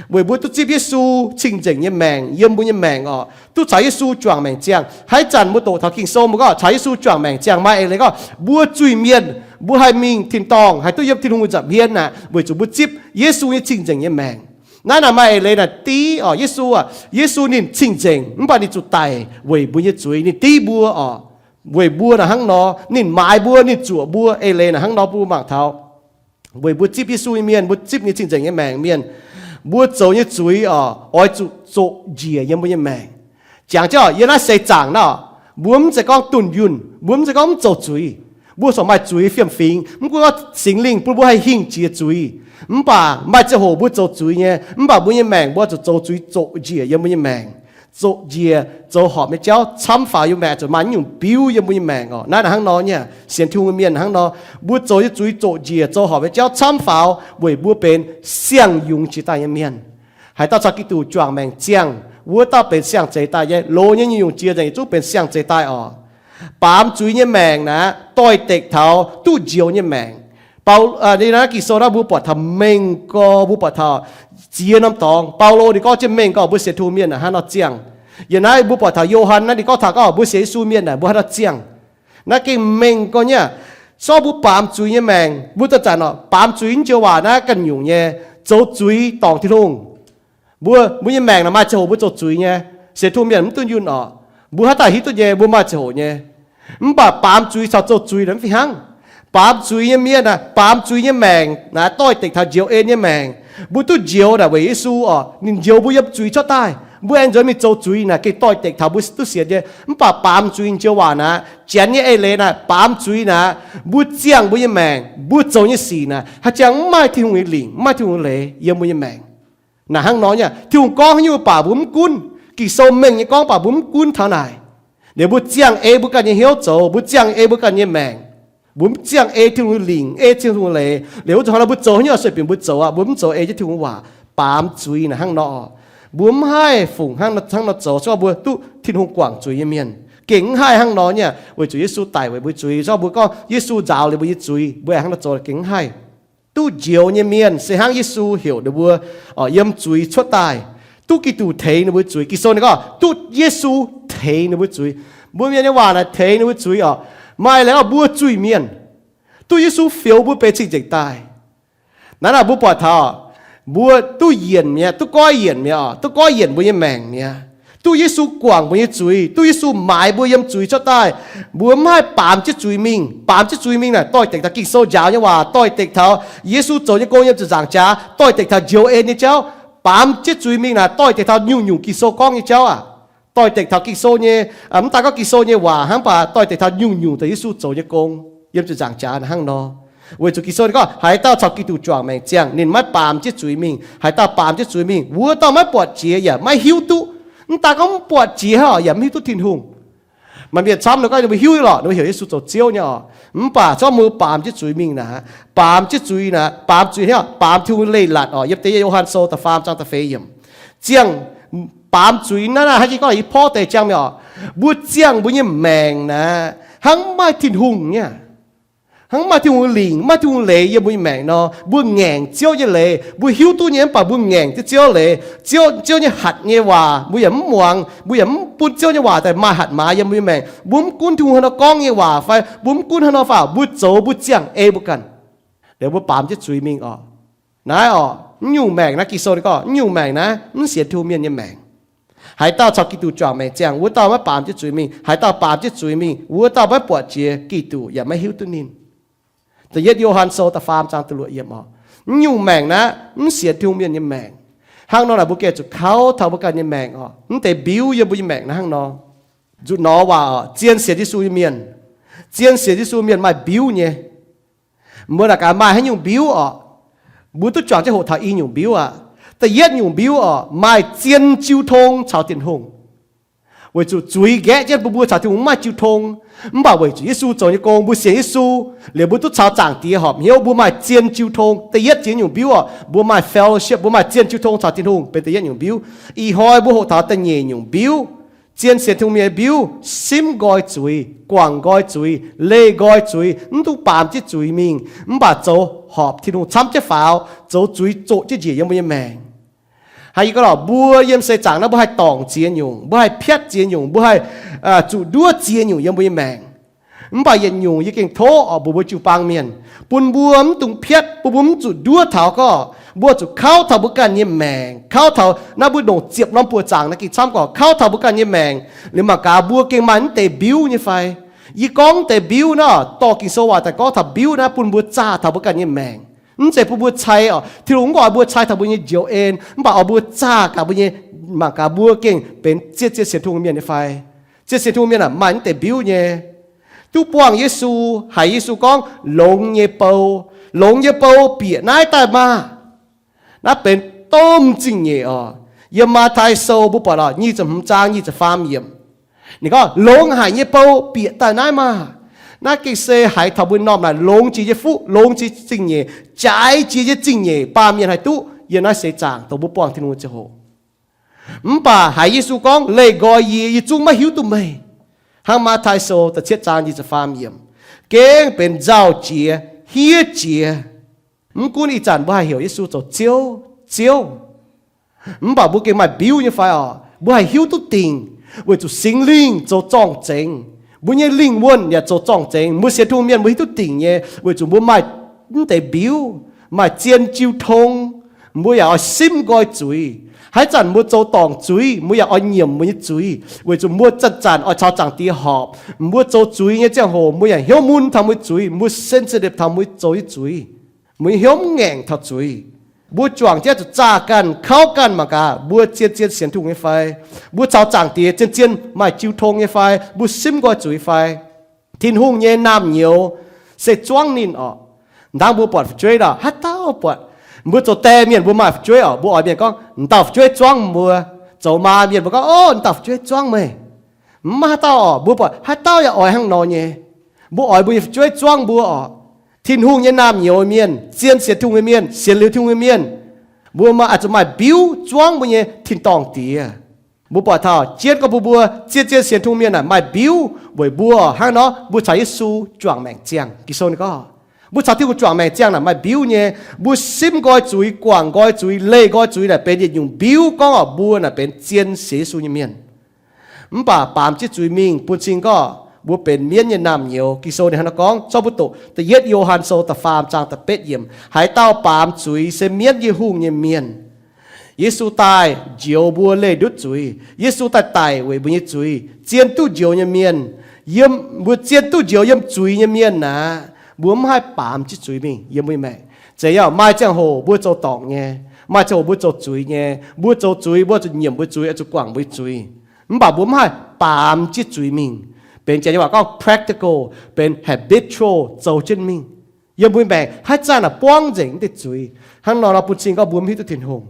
weic mbuo duqv zipv Yesu cing-nzengc nyei maengc yiem mbuo nyei maengc oc, duqv caux Yesu juangc maengc ziangh. Haaix zanc mbuo doqc taux Ging-Sou mbuo gorngv caux Yesu juangc maengc ziangh maaih eix leiz gorngv mbuo zuiz-mienh, mbuo haih mingh tin-dorngh, haih duqv yiem Tin-Hungh nza'hmien naaic, weic zuqc mbuo zipv Yesu nyei cing-nzengc nyei maengc. Naaiv naaic maaih eix leiz naaic div oc, Yesu, Yesu ninh cing-nzengc mv baac ninh zuqc daic weic mbuo nyei zuiz, ninh div mbuo oc. Weic mbuo naaic hnangv nor, ninh maaiz mbuo, ninh zuoqc mbuo. Eix leiz naaic hnangv nor bun mbuo mangc taux, weic mbuo zipv Yesu nyei mienh, mbuo zipv ninh cing-nzengc nyei maengc mienh, mbuo zoux nyei zuiz oc, oix zuqc zoqc njiec yiem mbuo nyei maengc. Jangx jienv oc, yiem naaiv seix zaangc naaiv oc, mbuo mv zeiz gorngv dunh yunh, mbuo mv zeiz gorngv mv zoux zuiz. Mbuo corc maaih zuiz fiem-fingx, mv gunv gorngv Singx Lingh bun mbuo haih hingh jiex zuiz, mv baac maaih ziangh hoc mbuo zoux zuiz nyei, mv baac mbuo nyei maengc mbuo zuqc zoux zuiz zoqc njiec yiem mbuo nyei maengc. Zoqc njiec zoux horpc nyei jauv camv faaux yiem maengc, zuqc maaih nyungc biuv yiem mbuo nyei maengc oc. Naaiv naaic hnangv nor nyei, sienx Tin-Hungh mienh hnangv nor, mbuo zoux nyei zuiz zoqc njiec zoux horpc nyei jauv camv faaux weic mbuo benx siang-yungz jiex daaih nyei mienh. Haaix dauh caux Giduc juangc maengc ziangh, wuov dauh benx siang-zeix daaih nyei. Loz nyei nyungc-nyungc jiex nzengc yietc zungv benx siang-zeix daaih oc. Baamz zuiz nyei maengc naaic doix-dekc taux duqv njoux nyei maengc. Bau, naaiv Ging-Sou naaiv mbuo buatc taux mengh gorx, mbuo buatc taux ziex norm dorngx. Baulo ninh gorngv jienv mengh gorx mbuo sienx Tin-Hungh mienh naaic hnangv nor ziangh. Yiem naaiv mbuo buatc taux Yo^han naaiv ninh gorngv taux gorngv mbuo sienx Yesu mienh naaic mbuo hnangv nor ziangh. Naaiv gengh mengh gorx nyei aqv. Zorqv mbuo baamz zuiz nyei maengc, mbuo zanc-zanc oc, baamz zuiz naaiv joux waac naaiv ganh nyungc nyei, zoux zuiz dorngc Tin-Hungh. Mbuo, mbuo nyei maengc naaic maaih ziangh hoc mbuo zoux zuiz nyei. Sienx Tin-Hungh mienh mv duqv yunh oc. Mbuo haaix dauh hiuv duqv nyei, mbuo maaih ziangh hoc nyei. Mv baac baamz zuiz caux zoux zuiz naaic mv fih hnangv. Baamz zuiz nyei mienh naaic, baamz zuiz nyei maengc naaiv doix-dekc taux njoux en nyei maengc. Mbuo duqv njoux naaic weic Yesu oc, ninh njoux mbuo yiem zuiz cuotv daaih. Mbuo aengx nzuonx mingh zoux zuiz naaic gengh doix-dekc taux mbuo duqv sienx nyei. Mv baac baamz zuiz nyei joux waac naaic, janx nyei eix leiz naaic, baamz zuiz naaic, mbuo ziangh mbuo nyei maengc, mbuo zoux nyei sic naaic, haaix jangx mv maaih Tin-Hungh nyei lingc, mv maaih Tin-Hungh nyei leiz yiem mbuo nyei maengc. Naaic hnangv nor nyei, Tin-Hungh gorngv nyei mbuo baac mbuo mv gunv. Ging-Sou mengh nyei gorngv baac mbuo mv gunv taux naaic. Liuz mbuo ziangh ei mbuo ganh nyei hnyouv zoux, mbuo ziangh ei mbuo ganh nyei maengc. Mbuo mv ziangh ei Tin-Hungh nyei lingc, ei Tin-Hungh nyei leiz. Liuz wuov zanc hnangv nor mbuo zoux haaix nyungc sueih bieqc mbuo zoux aqv, mbuo mv zoux ei jienv Tin-Hungh waac, baamz zuiz naaic hnangv nor. Mbuo mv haih fungc hnangv nor zoux, se gorngv mbuo duqv Tin-Hungh guangc zuiz nyei mienh. Gengh mv haih hnangv nor nyei, weic zuqc Yesu daic weic mbuo zuiz. Se gorngv mbuo gorngv Yesu nzaaux liuz mbuo nyei zuiz, mbuo aengx hnangv nor zoux gengh mv haih. Duqv njoux nyei mienh se hnangv Yesu heuc ninh mbuo, o, yiem zuiz cuotv daaih. Duqv Giduc teix ninh mbuo zuiz. Ging-Sou ninh gorngv duqv Yesu teix ninh mbuo zuiz. Mbuo mienh nyei waac naaic teix ninh mbuo zuiz oc. Maaih leiz gorngv mbuo zuiz-mienh, duqv Yesu fioux mbuo benx cing-nzengc daaih. Naaiv naaic mbuo buatc taux mbuo duqv yienc mi'aqv, duqv goiv yienc mi'aqv oc, duqv goiv yienc mbuo nyei maengc mi'aqv. Duqv Yesu guangc mbuo nyei zuiz, duqv Yesu maaiz mbuo yiem zuiz cuotv daaih. Mbuo mv haih baamz jienv zuiz mingh. Baamz jienv zuiz mingh naaic doix-dekc taux Ging-Sou njaaux nyei waac, doix-dekc taux Yesu zoux nyei gong yiem ziepc nzaangc jaax, doix-dekc taux njoux en nyei jauv. Baamz jienv zuiz mingh naaic doix-dekc taux nyungc-nyungc Ging-Sou gorngv nyei jauv aqv. Doix-dekc taux Ging-Sou nyei, mv daaih gorngv Ging-Sou nyei waac hnangv, mv baac doix-dekc taux nyungc-nyungc deix Yesu zoux nyei gong yiem ziepc nzaangc jaax hnangv nor. Weic zuqc Ging-Sou ninh gorngv, haaix dauh caux Giduc juangc maengc ziangh, ninh maiv baamz jienv zuiz mingh. Haaix dauh baamz jienv zuiz mingh, wuov dauh maiv buatc jiex yaac maiv hiuv duqv. Mv daaih gorngv mv buatc jiex yaac mv hiuv duqv Tin-Hungh. Maaih mienh camv nor gorngv ninh mbuo hiuv lorqc, ninh mbuo heuc Yesu zoux Ziouv nyei oc. Mv baac zorqv mbuo baamz jienv zuiz mingh naaic, baamz jienv zuiz naaic, baamz zuiz hnangv, baamz Tin-Hungh leiz-latc oc. Yiem deix Yo^han Sou da'faam zaang da'feix yiemc ziangh, baamz zuiz naaiv naaiv hnangv jiex gorngv i porv deix ziangh mingh oc. Mbuo ziangh mbuo nyei maengc naaic hnangv maiv maaih Tin-Hungh nyei. Hnangv maiv maaih Tin-Hungh lingc, maiv maaih Tin-Hungh leiz yiem mbuo nyei maengc nor, mbuo ngaengc Ziouv nyei leiz. Mbuo hiuv duqv nyei mv baac mbuo ngaengc Ziouv leiz. Ziouv, Ziouv nyei hatc nyei waac mbuo yaac mv muangx, mbuo yaac mv bun Ziouv nyei waac daaih maaih hatc maaz yiem mbuo nyei maengc. Mbuo mv gunv Tin-Hungh hnangv nor gorngv nyei waac fai mbuo mv gunv hnangv nor fai mbuo zoux mbuo ziangh ei mbuo ganh. Liuz mbuo baamz jienv zuiz mingh oc. Naaiv oc, Mv nyungc maengc naaiv, Ging-Sou ninh gorngv, mv nyungc maengc naaiv mv sienx Tin-Hungh mienh nyei maengc. Haaix dauh caux Giduc juangc maengc ziangh, wuov dauh maiv baamz jienv zuiz mingh. Haaix dauh baamz jienv zuiz mingh, wuov dauh maiv buatc jiex Giduc yaac maiv hiuv duqv ninh. Da'yietv Yo^han Sou da'faam zaang da'luoqc yiemc oc. Mv nyungc maengc naaiv mv sienx Tin-Hungh mienh nyei maengc. Hnangv nor naaic mbuo gengh zuqc kauv taux mbuo ganh nyei maengc oc. Mv deix mbiuv yiem mbuo nyei maengc naaiv hnangv nor. Zuqc nor waac oc, zien sienx Yesu nyei mienh, zien sienx Yesu mienh maaih mbiuv nyei. Mbuo naaic gaax maaih haaix nyungc mbiuv oc? Mbuo duqv juangc jienv hoqc taux i nyungc mbiuv aqv. Da'yietv nyungc mbiuv oc, maaih zien jiu tong caux Tin-Hungh. Weic zuqc zuiz nqaeqv jienv bun mbuo caux Tin-Hungh mv maaih jiu tong. Mv baac weic zuqc Yesu zoux nyei gong, mbuo sienx Yesu liuz mbuo duqv caux Zaangc Diex horpc hnyouv, mbuo maaih zien jiu tong. Da'yietv ziex nyungc mbiuv oc, mbuo maaih fellowship, mbuo maaih zien jiu tong caux Tin-Hungh benx da'yietv nyungc mbiuv. Ih hnoi mbuo hoqc taux da'nyeic nyungc mbiuv, zien sienx Tin-Hungh mienh mbiuv, simv nqoi zuiz, guangc nqoi zuiz, leih nqoi zuiz, mv duqv baamz jienv zuiz mingh, mv baac zoux horpc Tin-Hungh camv jienv faaux, zoux zuiz zoqc jienv njiec yiem mbuo nyei maengc. Haiz yie gorngv lorqc, mbuo yiem seix zaangc naaiv mbuo haih dorngc ziex nyungc, mbuo haih piatv ziex nyungc, mbuo haih zuqc nduov ziex nyungc yiem mbuo nyei maengc. Mv baac yietc nyungc yie gengh tov oc mbuox mbuo jiu-baang mienh, bun mbuo mv dungx piatv, bun mbuo mv zuqc nduov taux gorqv, mbuo zuqc kauv taux mbuo ganh nyei maengc, kauv taux naaiv mbuo ndongc ziepc norm buoqc zaangc naaiv gengh camv gorqv, kauv taux mbuo ganh nyei maengc liuz mangc gaax mbuo gengh maaih mv deix mbiuv nyei fai. Yie gorngv mv deix mbiuv naaiv, dorh Ging-Sou waac daaih gorngv taux mbiuv naaiv bun mbuo zaah taux mbuo ganh nyei maengc. Mv zeiz bun mbuo cai oc. Tin-Hungh mv oix mbuo cai taux mbuo nyei njoux en, mv baac oix mbuo zaah gaax mbuo nyei, mangc gaax mbuo gengh benx zien-zien sienx Tin-Hungh mienh nyei fai. Zien sienx Tin-Hungh mienh aah, maaih mv deix mbiuv nyei. Duqv buangh Yesu, haiz Yesu gorngv, longx nyei bou, longx nyei bou bieqc naaiv daaih maah! Naaiv benx domh zingh nyeic oc. Yiem Matv^tai Sou mbuo buatc oc, nyic ziepc hmz zaang nyic ziepc faam yiemc. Ninh gorngv, longx haic nyei bou bieqc daaih naaiv maah! Naaiv gengh se haiz taux mbuo norm naaic longx jiex nyei fuqv, longx jiex zingh nyeic, jaaix jiex nyei zingh nyeic, baamh mienh haih duqv yiem naaiv seix zaangc dongh mbuo buangh Tin-Hungh ziangh hoc. Mv baac haiz Yesu gorngv, leih nqoi yie, yie zungv maiv hiuv duqv meih. Hnangv Matv^tai Sou da'cietv zaang nyic ziepc faam yiemc, gengh benx nzauh jiex, hiev jiex. Mv gunv ih zanc mbuo haih heuc Yesu zoux Ziouv, Ziouv, mv baac mbuo gengh maaih mbiuv nyei fai oc? Mbuo haih hiuv duqv dingc weic zuqc Singx Lingh zoux zorng-zengx. Mbuo nyei lingh wuonh yaac zoux zorng-zengx. Mbuo sienx Tin-Hungh mienh mbuo hiuv duqv dingc nyei weic zuqc mbuo maaih mv deix mbiuv, maaih zien jiu tong. Mbuo yaac oix simv nqoi zuiz. Haaix zanc mbuo zoux dorngc zuiz, mbuo yaac oix nyiemc mbuo nyei zuiz, weic zuqc mbuo zanc-zanc oix caux Zaangc Diex horpc. Mbuo zoux zuiz nyei ziangh hoc mbuo yaac hnyouv mun taux mbuo zuiz, mbuo sensitive taux mbuo zoux nyei zuiz. Mbuo nyei hnyouv mv ngaengc taux zuiz. Mbuo juangc jienv zuqc zaah ganh, kauv ganh mangc gaax mbuo zien-zien sienx Tin-Hungh nyei fai. Mbuo caux Zaangc Diex zien-zien maaih jiu tong nyei fai, mbuo simv nqoi zuiz fai. Tin-Hungh nyei naamh nyouz se zuangv ninh oc. Ndangv mbuo buatc fu'jueiv oc, haaix dauh buatc, mbuo zoux die mienh mbuo maaih fu'jueiv oc, mbuo oix mienh gorngv, m'dauh fu'jueiv zuangv mbuo. Zoux maa mienh mbuo gorngv, ov, m'dauh fu'jueiv zuangv meih. Mv maaih haaix dauh oc, mbuo buatc haaix dauh yaac oix hnangv nor nyei. Mbuo oix mbuo nyei fu'jueiv zuangv mbuo oc. Tin-Hungh nyei naamh nyouz mienh, zien sienx Tin-Hungh nyei mienh, sienx liuz Tin-Hungh nyei mienh, mbuo maaih, oix zuqc maaih mbiuv zuangv mbuo nyei tin-dorngh Diex. Mbuo buatc taux jienv gorngv mbuo, mbuo zien-zien sienx Tin-Hungh mienh naaic maaih mbiuv weic mbuo hnangv nor mbuo caux Yesu juangc maengc ziangh. Ging-Sou ninh gorngv, mbuo caux Tin-Hungh juangc maengc ziangh naaic maaih mbiuv nyei. Mbuo simv nqoi zuiz, guangc nqoi zuiz, leih nqoi zuiz naaic benx yietc nyungc mbiuv gorngv oc mbuo naaic benx zien sienx Yesu nyei mienh. Mv baac baamz jienv zuiz mingh bun cing gorngv mbuo benx mienv nyei naamh nyouz. Ging-Sou ninh hnangv naaiv gorngv, zorqv mbuo doqc da'yietv Yo^han Sou da'faam zaang da'betv yiemc, haaix dauh baamz zuiz se mienv nyei hungh nyei mienh. Yesu daaih njoux mbuo leih ndutv zuiz. Yesu daaih daic weic mbuo nyei zuiz, zien duqv njoux nyei mienh. Yiem mbuo zien duqv njoux yiem zuiz nyei mienh aeqv, mbuo mv haih baamz jienv zuiz mingh yiem mbuo nyei maengc. Zeiz yaac maaih ziangh hoc mbuo zoux dorngc nyei, maaih ziangh hoc mbuo zoux zuiz nyei. Mbuo zoux zuiz, mbuo zuqc nyiemc mbuo zuiz, oix zuqc guangc mbuo zuiz. Mv baac mbuo mv haih baamz jienv zuiz mingh. Benx janx nyei waac gorngv practical, benx habitual, zoux jienv mingh. Yiem mbuo maengc haaix zanc naaic buangv nzengc mv deix zuiz. Hnangv nor nor bun cing gorngv mbuo mv hiuv duqv Tin-Hungh.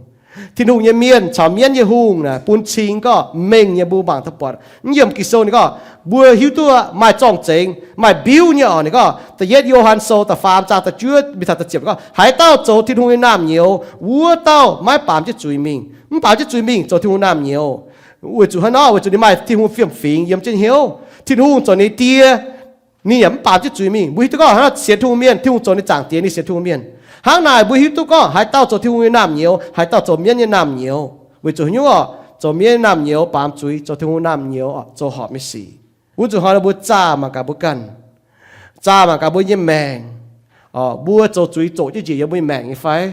Tin-Hungh nyei mienh caux mienv nyei hungh naaic bun cing gorngv mengh nyei mbuo mangc duqv buatc. Mv yiem Ging-Sou ninh gorngv mbuo hiuv duqv maaih zorng-zengx, maaih mbiuv nyei oc. Ninh gorngv da'yietv Yo^han Sou da'faam zaang da'juov mingh taux da'ziepc gorngv, haaix dauh zoux Tin-Hungh nyei naamh nyouz, wuov dauh maiv baamz jienv zuiz mingh. Mv baamz jienv zuiz mingh zoux Tin-Hungh naamh nyouz. Weic zuqc hnangv nor, weic zuqc ninh maaih Tin-Hungh fiem-fingx yiem jienv hnyouv. Tin-Hungh zoux ninh nyei Die, ninh yaac mv baamz jienv zuiz mingh. Mbuo hiuv duqv gorngv hnangv nor sienx Tin-Hungh mienh, Tin-Hungh zoux ninh zaangc Diex, ninh sienx Tin-Hungh mienh. Hnangv naaic mbuo hiuv duqv gorngv haaix dauh zoux Tin-Hungh nyei naamh nyouz, haaix dauh zoux mienv nyei naamh nyouz. Weic zuqc haaix nyungc oc? Zoux mienv nyei naamh nyouz baamz zuiz, zoux Tin-Hungh naamh nyouz oc zoux horpc nyei sic. Wuov zuqc hnoi nor mbuo zaah mangc gaax mbuo ganh, zaah mangc gaax mbuo nyei maengc. Mbuo zoux zuiz zoqc jienv njiec yiem mbuo nyei maengc nyei fai?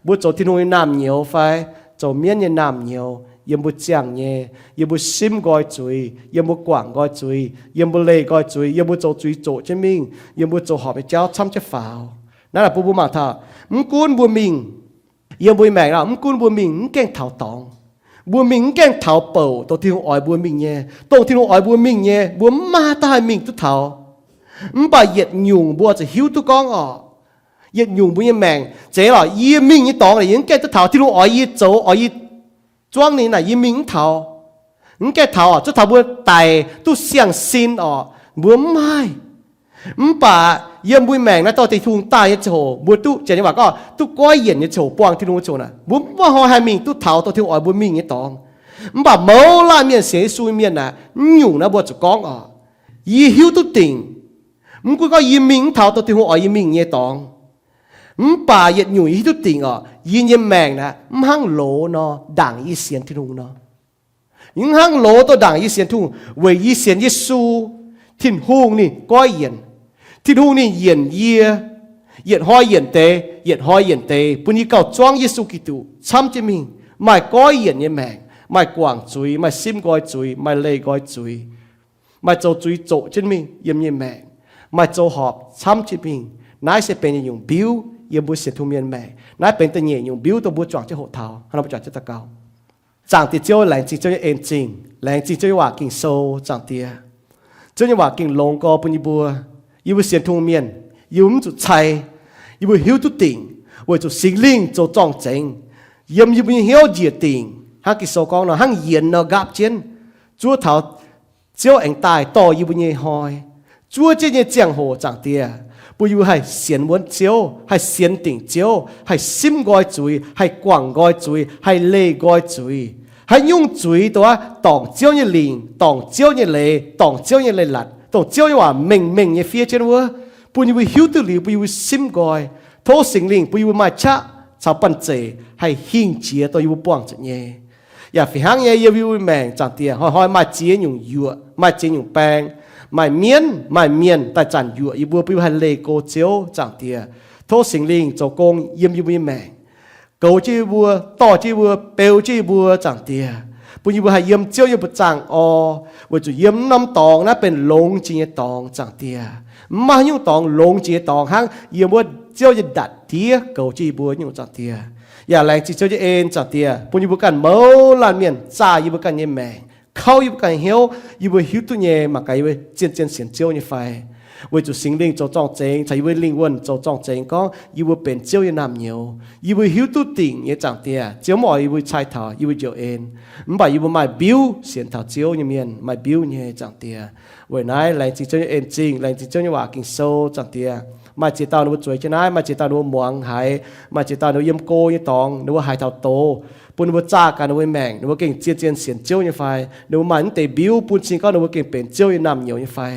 Mbuo zoux Tin-Hungh nyei naamh nyouz fai zoux mienv nyei naamh nyouz yiem mbuo ziangh nyei, yiem mbuo simv nqoi zuiz, yiem mbuo guangc nqoi zuiz, yiem mbuo leih nqoi zuiz, yiem mbuo zoux zuiz zoqc jienv mingh, yiem mbuo zoux horpc nyei jauv camv jienv faaux. Naaiv naaic bun mbuo mangc taux, mv gunv mbuo mingh yiem mbuo nyei maengc, mv gunv mbuo mingh mv gaengh taux dorngx, mbuo mingh mv gaengh taux bouc dongh Tin-Hungh oix mbuo mingh nyei. Dongh Tin-Hungh oix mbuo mingh nyei, mbuo mv maaih haaix dauh haih mingh duqv taux. Mv baac yietc nyungc mbuo zuqc hiuv duqv gorngv oc, yietc nyungc mbuo nyei maengc zeiz lorqc, yie mingh nyei dorngx naaic yie mv gaengh duqv taux. Tin-Hungh oix yie zoux, oix yie zuangv ninh naaic yie mingh mv taux. Mv gaengh taux oc, zuov taux mbuo daic duqv siang-sin oc, mbuo mv maaih. Mv baac yiem mbuo maengc naaiv dorh Tin-Hungh daaih nyei ziangh hoc, mbuo duqv, janx nyei waac gorngv duqv goiv yienc nyei ziangh hoc, buangh Tin-Hungh nyei ziangh hoc naaic, mbuo mv maaih hnoi haih mingh duqv taux dongh Tin-Hungh oix mbuo mingh nyei dorngx. Mv baac mouz laanh mienh sienx Yesu nyei mienh naaic, mv nyungc naaiv mbuo zuqc gorngv oc, yie hiuv duqv dingc, mv gunv gorngv yie mingh mv taux dongh Tin-Hungh oix yie mingh nyei dorngx, mv baac yietc nyungc yie hiuv duqv dingc oc, yie nyei maengc naaic mv hnangv loz nor, ndaangc yie sienx Tin-Hungh nor. Mv hnangv loz dongh ndaangc yie sienx Tin-Hungh, weic yie sienx Yesu, Tin-Hungh ninh goiv yienc. Tin-Hungh ninh yienc yie, yietc hnoi yienc deix, yietc hnoi yienc deix, bun yie gauh zuangv Yesu Giduc camv jienv mingh, maaih goiv yienc nyei maengc, maaih guangc zuiz, maaih simv nqoi zuiz, maaih leih nqoi zuiz, maaih zoux zuiz zoqc jienv mingh yiem nyei maengc, maaih zoux horpc camv jienv mingh. Naaiv se benx yietc nyungc mbiuv yiem mbuo sienx Tin-Hungh mienh maengc. Naaiv benx da'nyeic nyungc mbiuv dongh mbuo juangc jienv hoqc taux. Hnangv nor mbuo juangc jienv daux gaux. Zaangc Diex Ziouv, laengz zingh Ziouv nyei en-zingh, laengz zingh Ziouv nyei waac Ging-Sou. Zaangc Diex, Ziouv nyei waac gengh longx gorx bun yie mbuo. Yie mbuo sienx Tin-Hungh mienh, yie mbuo mv zuqc cai. Yie mbuo hiuv duqv dingc weic zuqc Singx Lingh zoux zorng-zengx yiem yie mbuo nyei hnyouv njiec dingc, hnangv Ging-Sou gorngv nor, hnangv yienx nor nqaapv jienv, zuov taux Ziouv aengx daaih dorh yie mbuo nyei hnoi, zuov jienv nyei ziangh hoc, Zaangc Diex, bun yie mbuo haih sienx wuonv Ziouv, haih sienx dingc Ziouv, haih simv nqoi zuiz, haih guangc nqoi zuiz, haih leih nqoi zuiz. Haaix nyungc zuiz dongh aav dorngc Ziouv nyei lingc, dorngc Ziouv nyei leiz, dorngc Ziouv nyei leiz-latc, dongh Ziouv nyei waac mengh mengh nyei fiev jienv wuov, bun yie mbuo hiuv duqv liuz, bun yie mbuo simv nqoi. Tov Singx Lingh bun yie mbuo maaih qaqv caux banh zeic haih hingh jiex dongh yie mbuo buangh zuqc nyei. Yaac fih hnangv nyei, yiem yie mbuo maengc, Zaangc Diex, hnoi-hnoi maaih ziex nyungc yuoqc, maaih ziex nyungc baeng, maaih mienv, maaih mienh daaih zanc yuoqc yie mbuo, bun yie mbuo haih leih go Ziouv, Zaangc Diex. Tov Singx Lingh zoux gong yiem yie mbuo nyei maengc, goux jienv yie mbuo, dorh jienv yie mbuo, beu jienv yie mbuo, Zaangc Diex, bun yie mbuo haih yiem Ziouv nyei mbuoqc zaangh orv, weic zuqc yiem norm dorngx naaiv benx longx jiex nyei dorngx, Zaangc Diex. Mv maaih haaix nyungc dorngx longx jiex nyei dorngx hnangv yiem wuov Ziouv nyei ndatc diev goux jienv yie mbuo nyungc, Zaangc Diex. Yaac laengz zingh Ziouv nyei en, Zaangc Diex, bun yie mbuo ganh mouz laanh mienh zaah yie mbuo ganh nyei maengc, kauv yie mbuo ganh hnyouv, yie mbuo hiuv duqv nyei mangc gaax yie mbuo zien-zien sienx Ziouv nyei fai. Weic zuqc Singx Lingh zoux zorng-zengx caux yie mbuo lingh wuonh zoux zorng-zengx gorngv yie mbuo benx Ziouv nyei naamh nyouz. Yie mbuo hiuv duqv dingc nyei, Zaangc Diex, Ziouv mv oix yie mbuo cai taux yie mbuo njoux en. Mv baac yie mbuo maaih mbiuv sienx taux Ziouv nyei mienh, maaih mbiuv nyei, Zaangc Diex. Weic naaiv laengz zingh Ziouv nyei en-zingh, laengz zingh Ziouv nyei waac Ging-Sou, Zaangc Diex. Maaih ziex dauh ninh mbuo zueiz jienv naaiv, maaih ziex dauh ninh mbuo muangx haiz, maaih ziex dauh ninh mbuo yiem go nyei dorngx ninh mbuo haiz taux doz, bun ninh mbuo zaah gaax ninh mbuo nyei maengc, ninh mbuo gengh zien-zien sienx Ziouv nyei fai, ninh mbuo maaih mv deix mbiuv bun cing gorngv ninh mbuo gengh benx Ziouv nyei naamh nyouz nyei fai.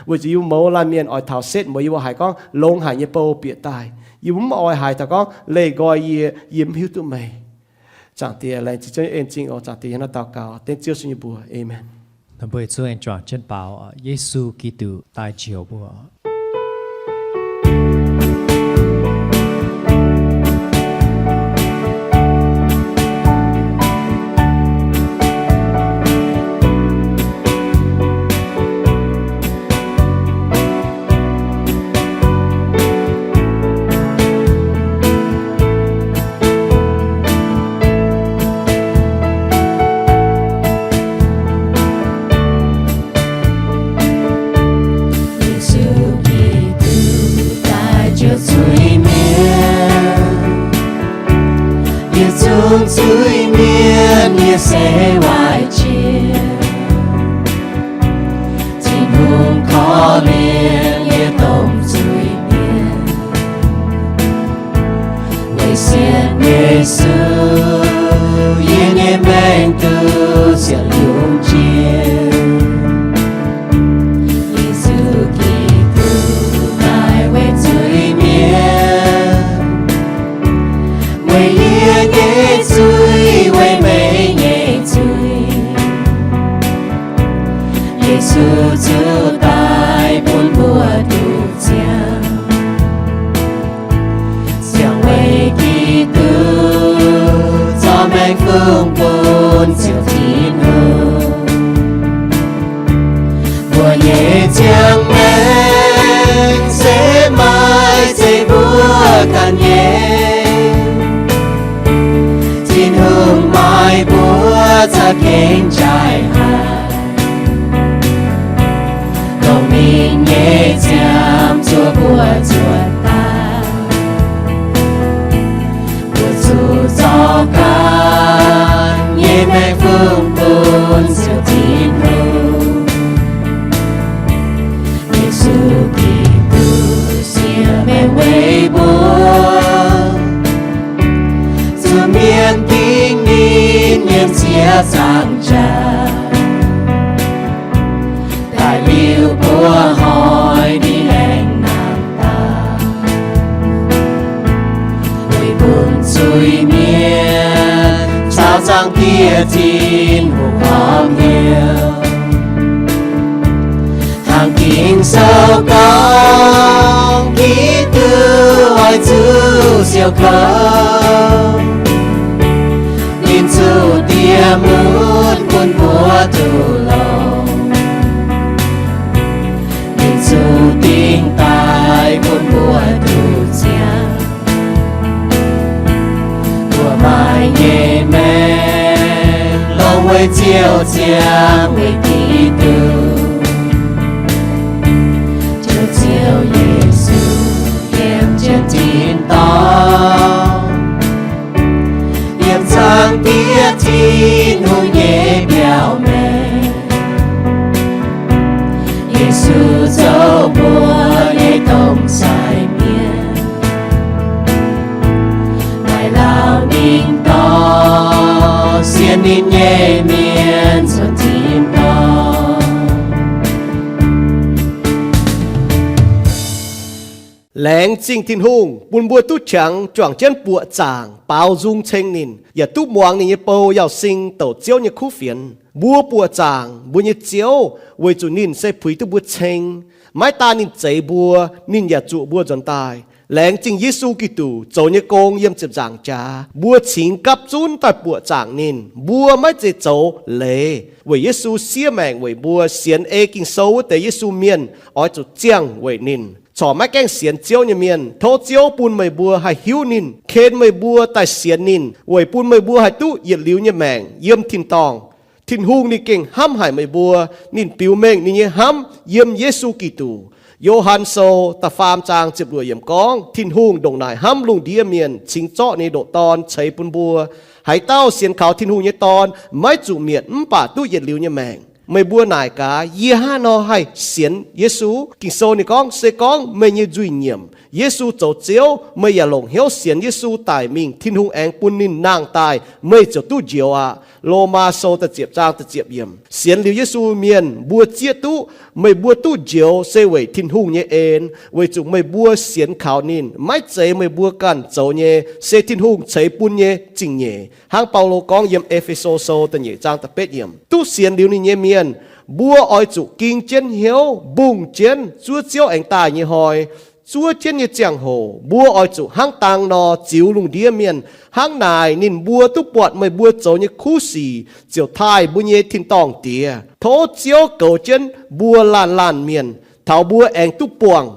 Weic zuqc yie mbuo mouz laanh mienh oix taux setv mueiz yie mbuo haiz gorngv longx haic nyei bou bieqc daaih. Yie mbuo mv oix haiz taux gorngv leih nqoi yie, yie mv hiuv duqv meih. Zaangc Diex, laengz zingh Ziouv nyei en-zingh oc. Zaangc Diex, yie hnangv naaiv daux gaux dengv Ziouv Yesu nyei mbuox. Amen. Mbuo zuqc aengx juangc jienv baaux, Yesu Giduc daaih njoux mbuo. Yesu Giduc daaih njoux zuiz-mienh, yietc zungv zuiz-mienh nyei se waaic jiex. Tin-Hungh korv-lienh yie domh zuiz-mienh, weic sienx Yesu, yie nyei maengc duqv ziepc lungh jiex. Yesu Giduc daaih weic zuiz-mienh, weic yie nyei zuiz, weic meih nyei zuiz. fungx bun Ziouv Tin-Hungh. Mbuo nyei ziangh maengc se maaih zeiv mbuo ganh nyei. Tin-Hungh maaih mbuo za'gengh njaih haic, longc ninh nyei ziangh zuov mbuo zuotc daaih. Mbuo zuqc zorqv ganh nyei maengc fungx bun Ziouv Tin-Hungh. Yesu Giduc siex maengc weic mbuo, zuqc mienh dingc ninh nyei ziex zaangc jaax, daaih liuz mbuo hnoi ninh aengx nangh daaih, weic bun zuiz-mienh caux Zaangc Diex Tin-Hungh horpc hnyouv. Hnangv Ging-Sou gorngv, Giduc oix zuqc siou kouv, ninh zuqc diex mutv bun mbuo duqv longx, ninh zuqc dingc daaih bun mbuo duqv ziangh. Mbuo maaih nyei maengc longx weic Ziouv ziangh, weic Giduc. Tov Ziouv Yesu yiem jienv tin-dorngh, yiem Zaangc Diex Tin-Hungh nyei mbiauz maengx. Yesu zoux mbuo nyei domh sai mienh, maaih lauh mingh dorh sienx ninh nyei mienh nzuonx tin-dorngh. Laengz zingh Tin-Hungh bun mbuo duqv qangx juangc jienv buoqc zaangc baaux nzung ceng ninh, yaac duqv muangx ninh nyei bou Yauz Sing douc Ziouv nyei kuv fienx. Mbuo buoqc zaangc mbuo nyei Ziouv weic zuqc ninh se puix duqv mbuo ceng. Maiv daan ninh zeix mbuo, ninh yaac zuoqc mbuo nzuonx daaih. Laengz zingh Yesu Giduc zoux nyei gong yiem ziepc nzaangc jaax, mbuo cingx gapv zunv daaih buoqc zaangc ninh. Mbuo maiv zeiz zoux leiz, weic Yesu siev maengc weic mbuo. Sienx ei Ging-Sou wuov deix Yesu mienh oix zuqc ziangh weic ninh. Corc maiv gaengh sienx Ziouv nyei mienh, tov Ziouv bun meih mbuo haih hiuv ninh, ken meih mbuo daaih sienx ninh, weic bun meih mbuo haih duqv yietc liuz nyei maengc yiem tin-dorngh. Tin-Hungh ninh gengh hnamv haic meih mbuo. Ninh biux mengh ninh nyei hnamv yiem Yesu Giduc. Yo^han Sou da'faam zaang ziepc luoqc yiemc gorngv, Tin-Hungh ndongc naaic hnamv lungh ndiev mienh, cingx zorqv ninh nyei ndoqc Dorn ceix bun mbuo. Haaix dauh sienx kaux Tin-Hungh nyei Dorn maiv zuqc mietc mv baac duqv yietc liuz nyei maengc. Meih mbuo naaic gaax, yie hnangv haaix nor haih sienx Yesu? Ging-Sou ninh gorngv, se gorngv meih nyei nzuih nyiemc, Yesu zoux Ziouv, meih yaac longc hnyouv sienx Yesu daic mingh, Tin-Hungh aengx bun ninh nangh daaih, meih ziouc duqv njoux aqv. Lomaa Sou da'ziepc zaang da'ziepc yiemc. Sienx liuz Yesu mienh mbuo zieqv duqv, meih mbuo duqv njoux se weic Tin-Hungh nyei en, weic zuqc meih mbuo sienx kaux ninh. Maiv zeiz meih mbuo ganh zoux nyei, se Tin-Hungh ceix bun nyei zingh nyeic. Hnangv Baulo gorngv yiem E^fe^so Sou da'nyeic zaang da'betv yiemc, duqv sienx liuz ninh nyei mienh, mbuo oix zuqc ging jienv hnyouv, mbungh jienv zuov Ziouv aengx daaih nyei hnoi. Zuov jienv nyei ziangh hoc mbuo oix zuqc hnangv dang nor ziux lungh ndiev mienh. Hnangv naaic ninh mbuo duqv buatc meih mbuo zoux nyei kuv sic, ziouc taaih mbuo nyei tin-dorngh Diex. Tov Ziouv goux jienv mbuo laanh laanh mienh, taux mbuo aengx duqv buangh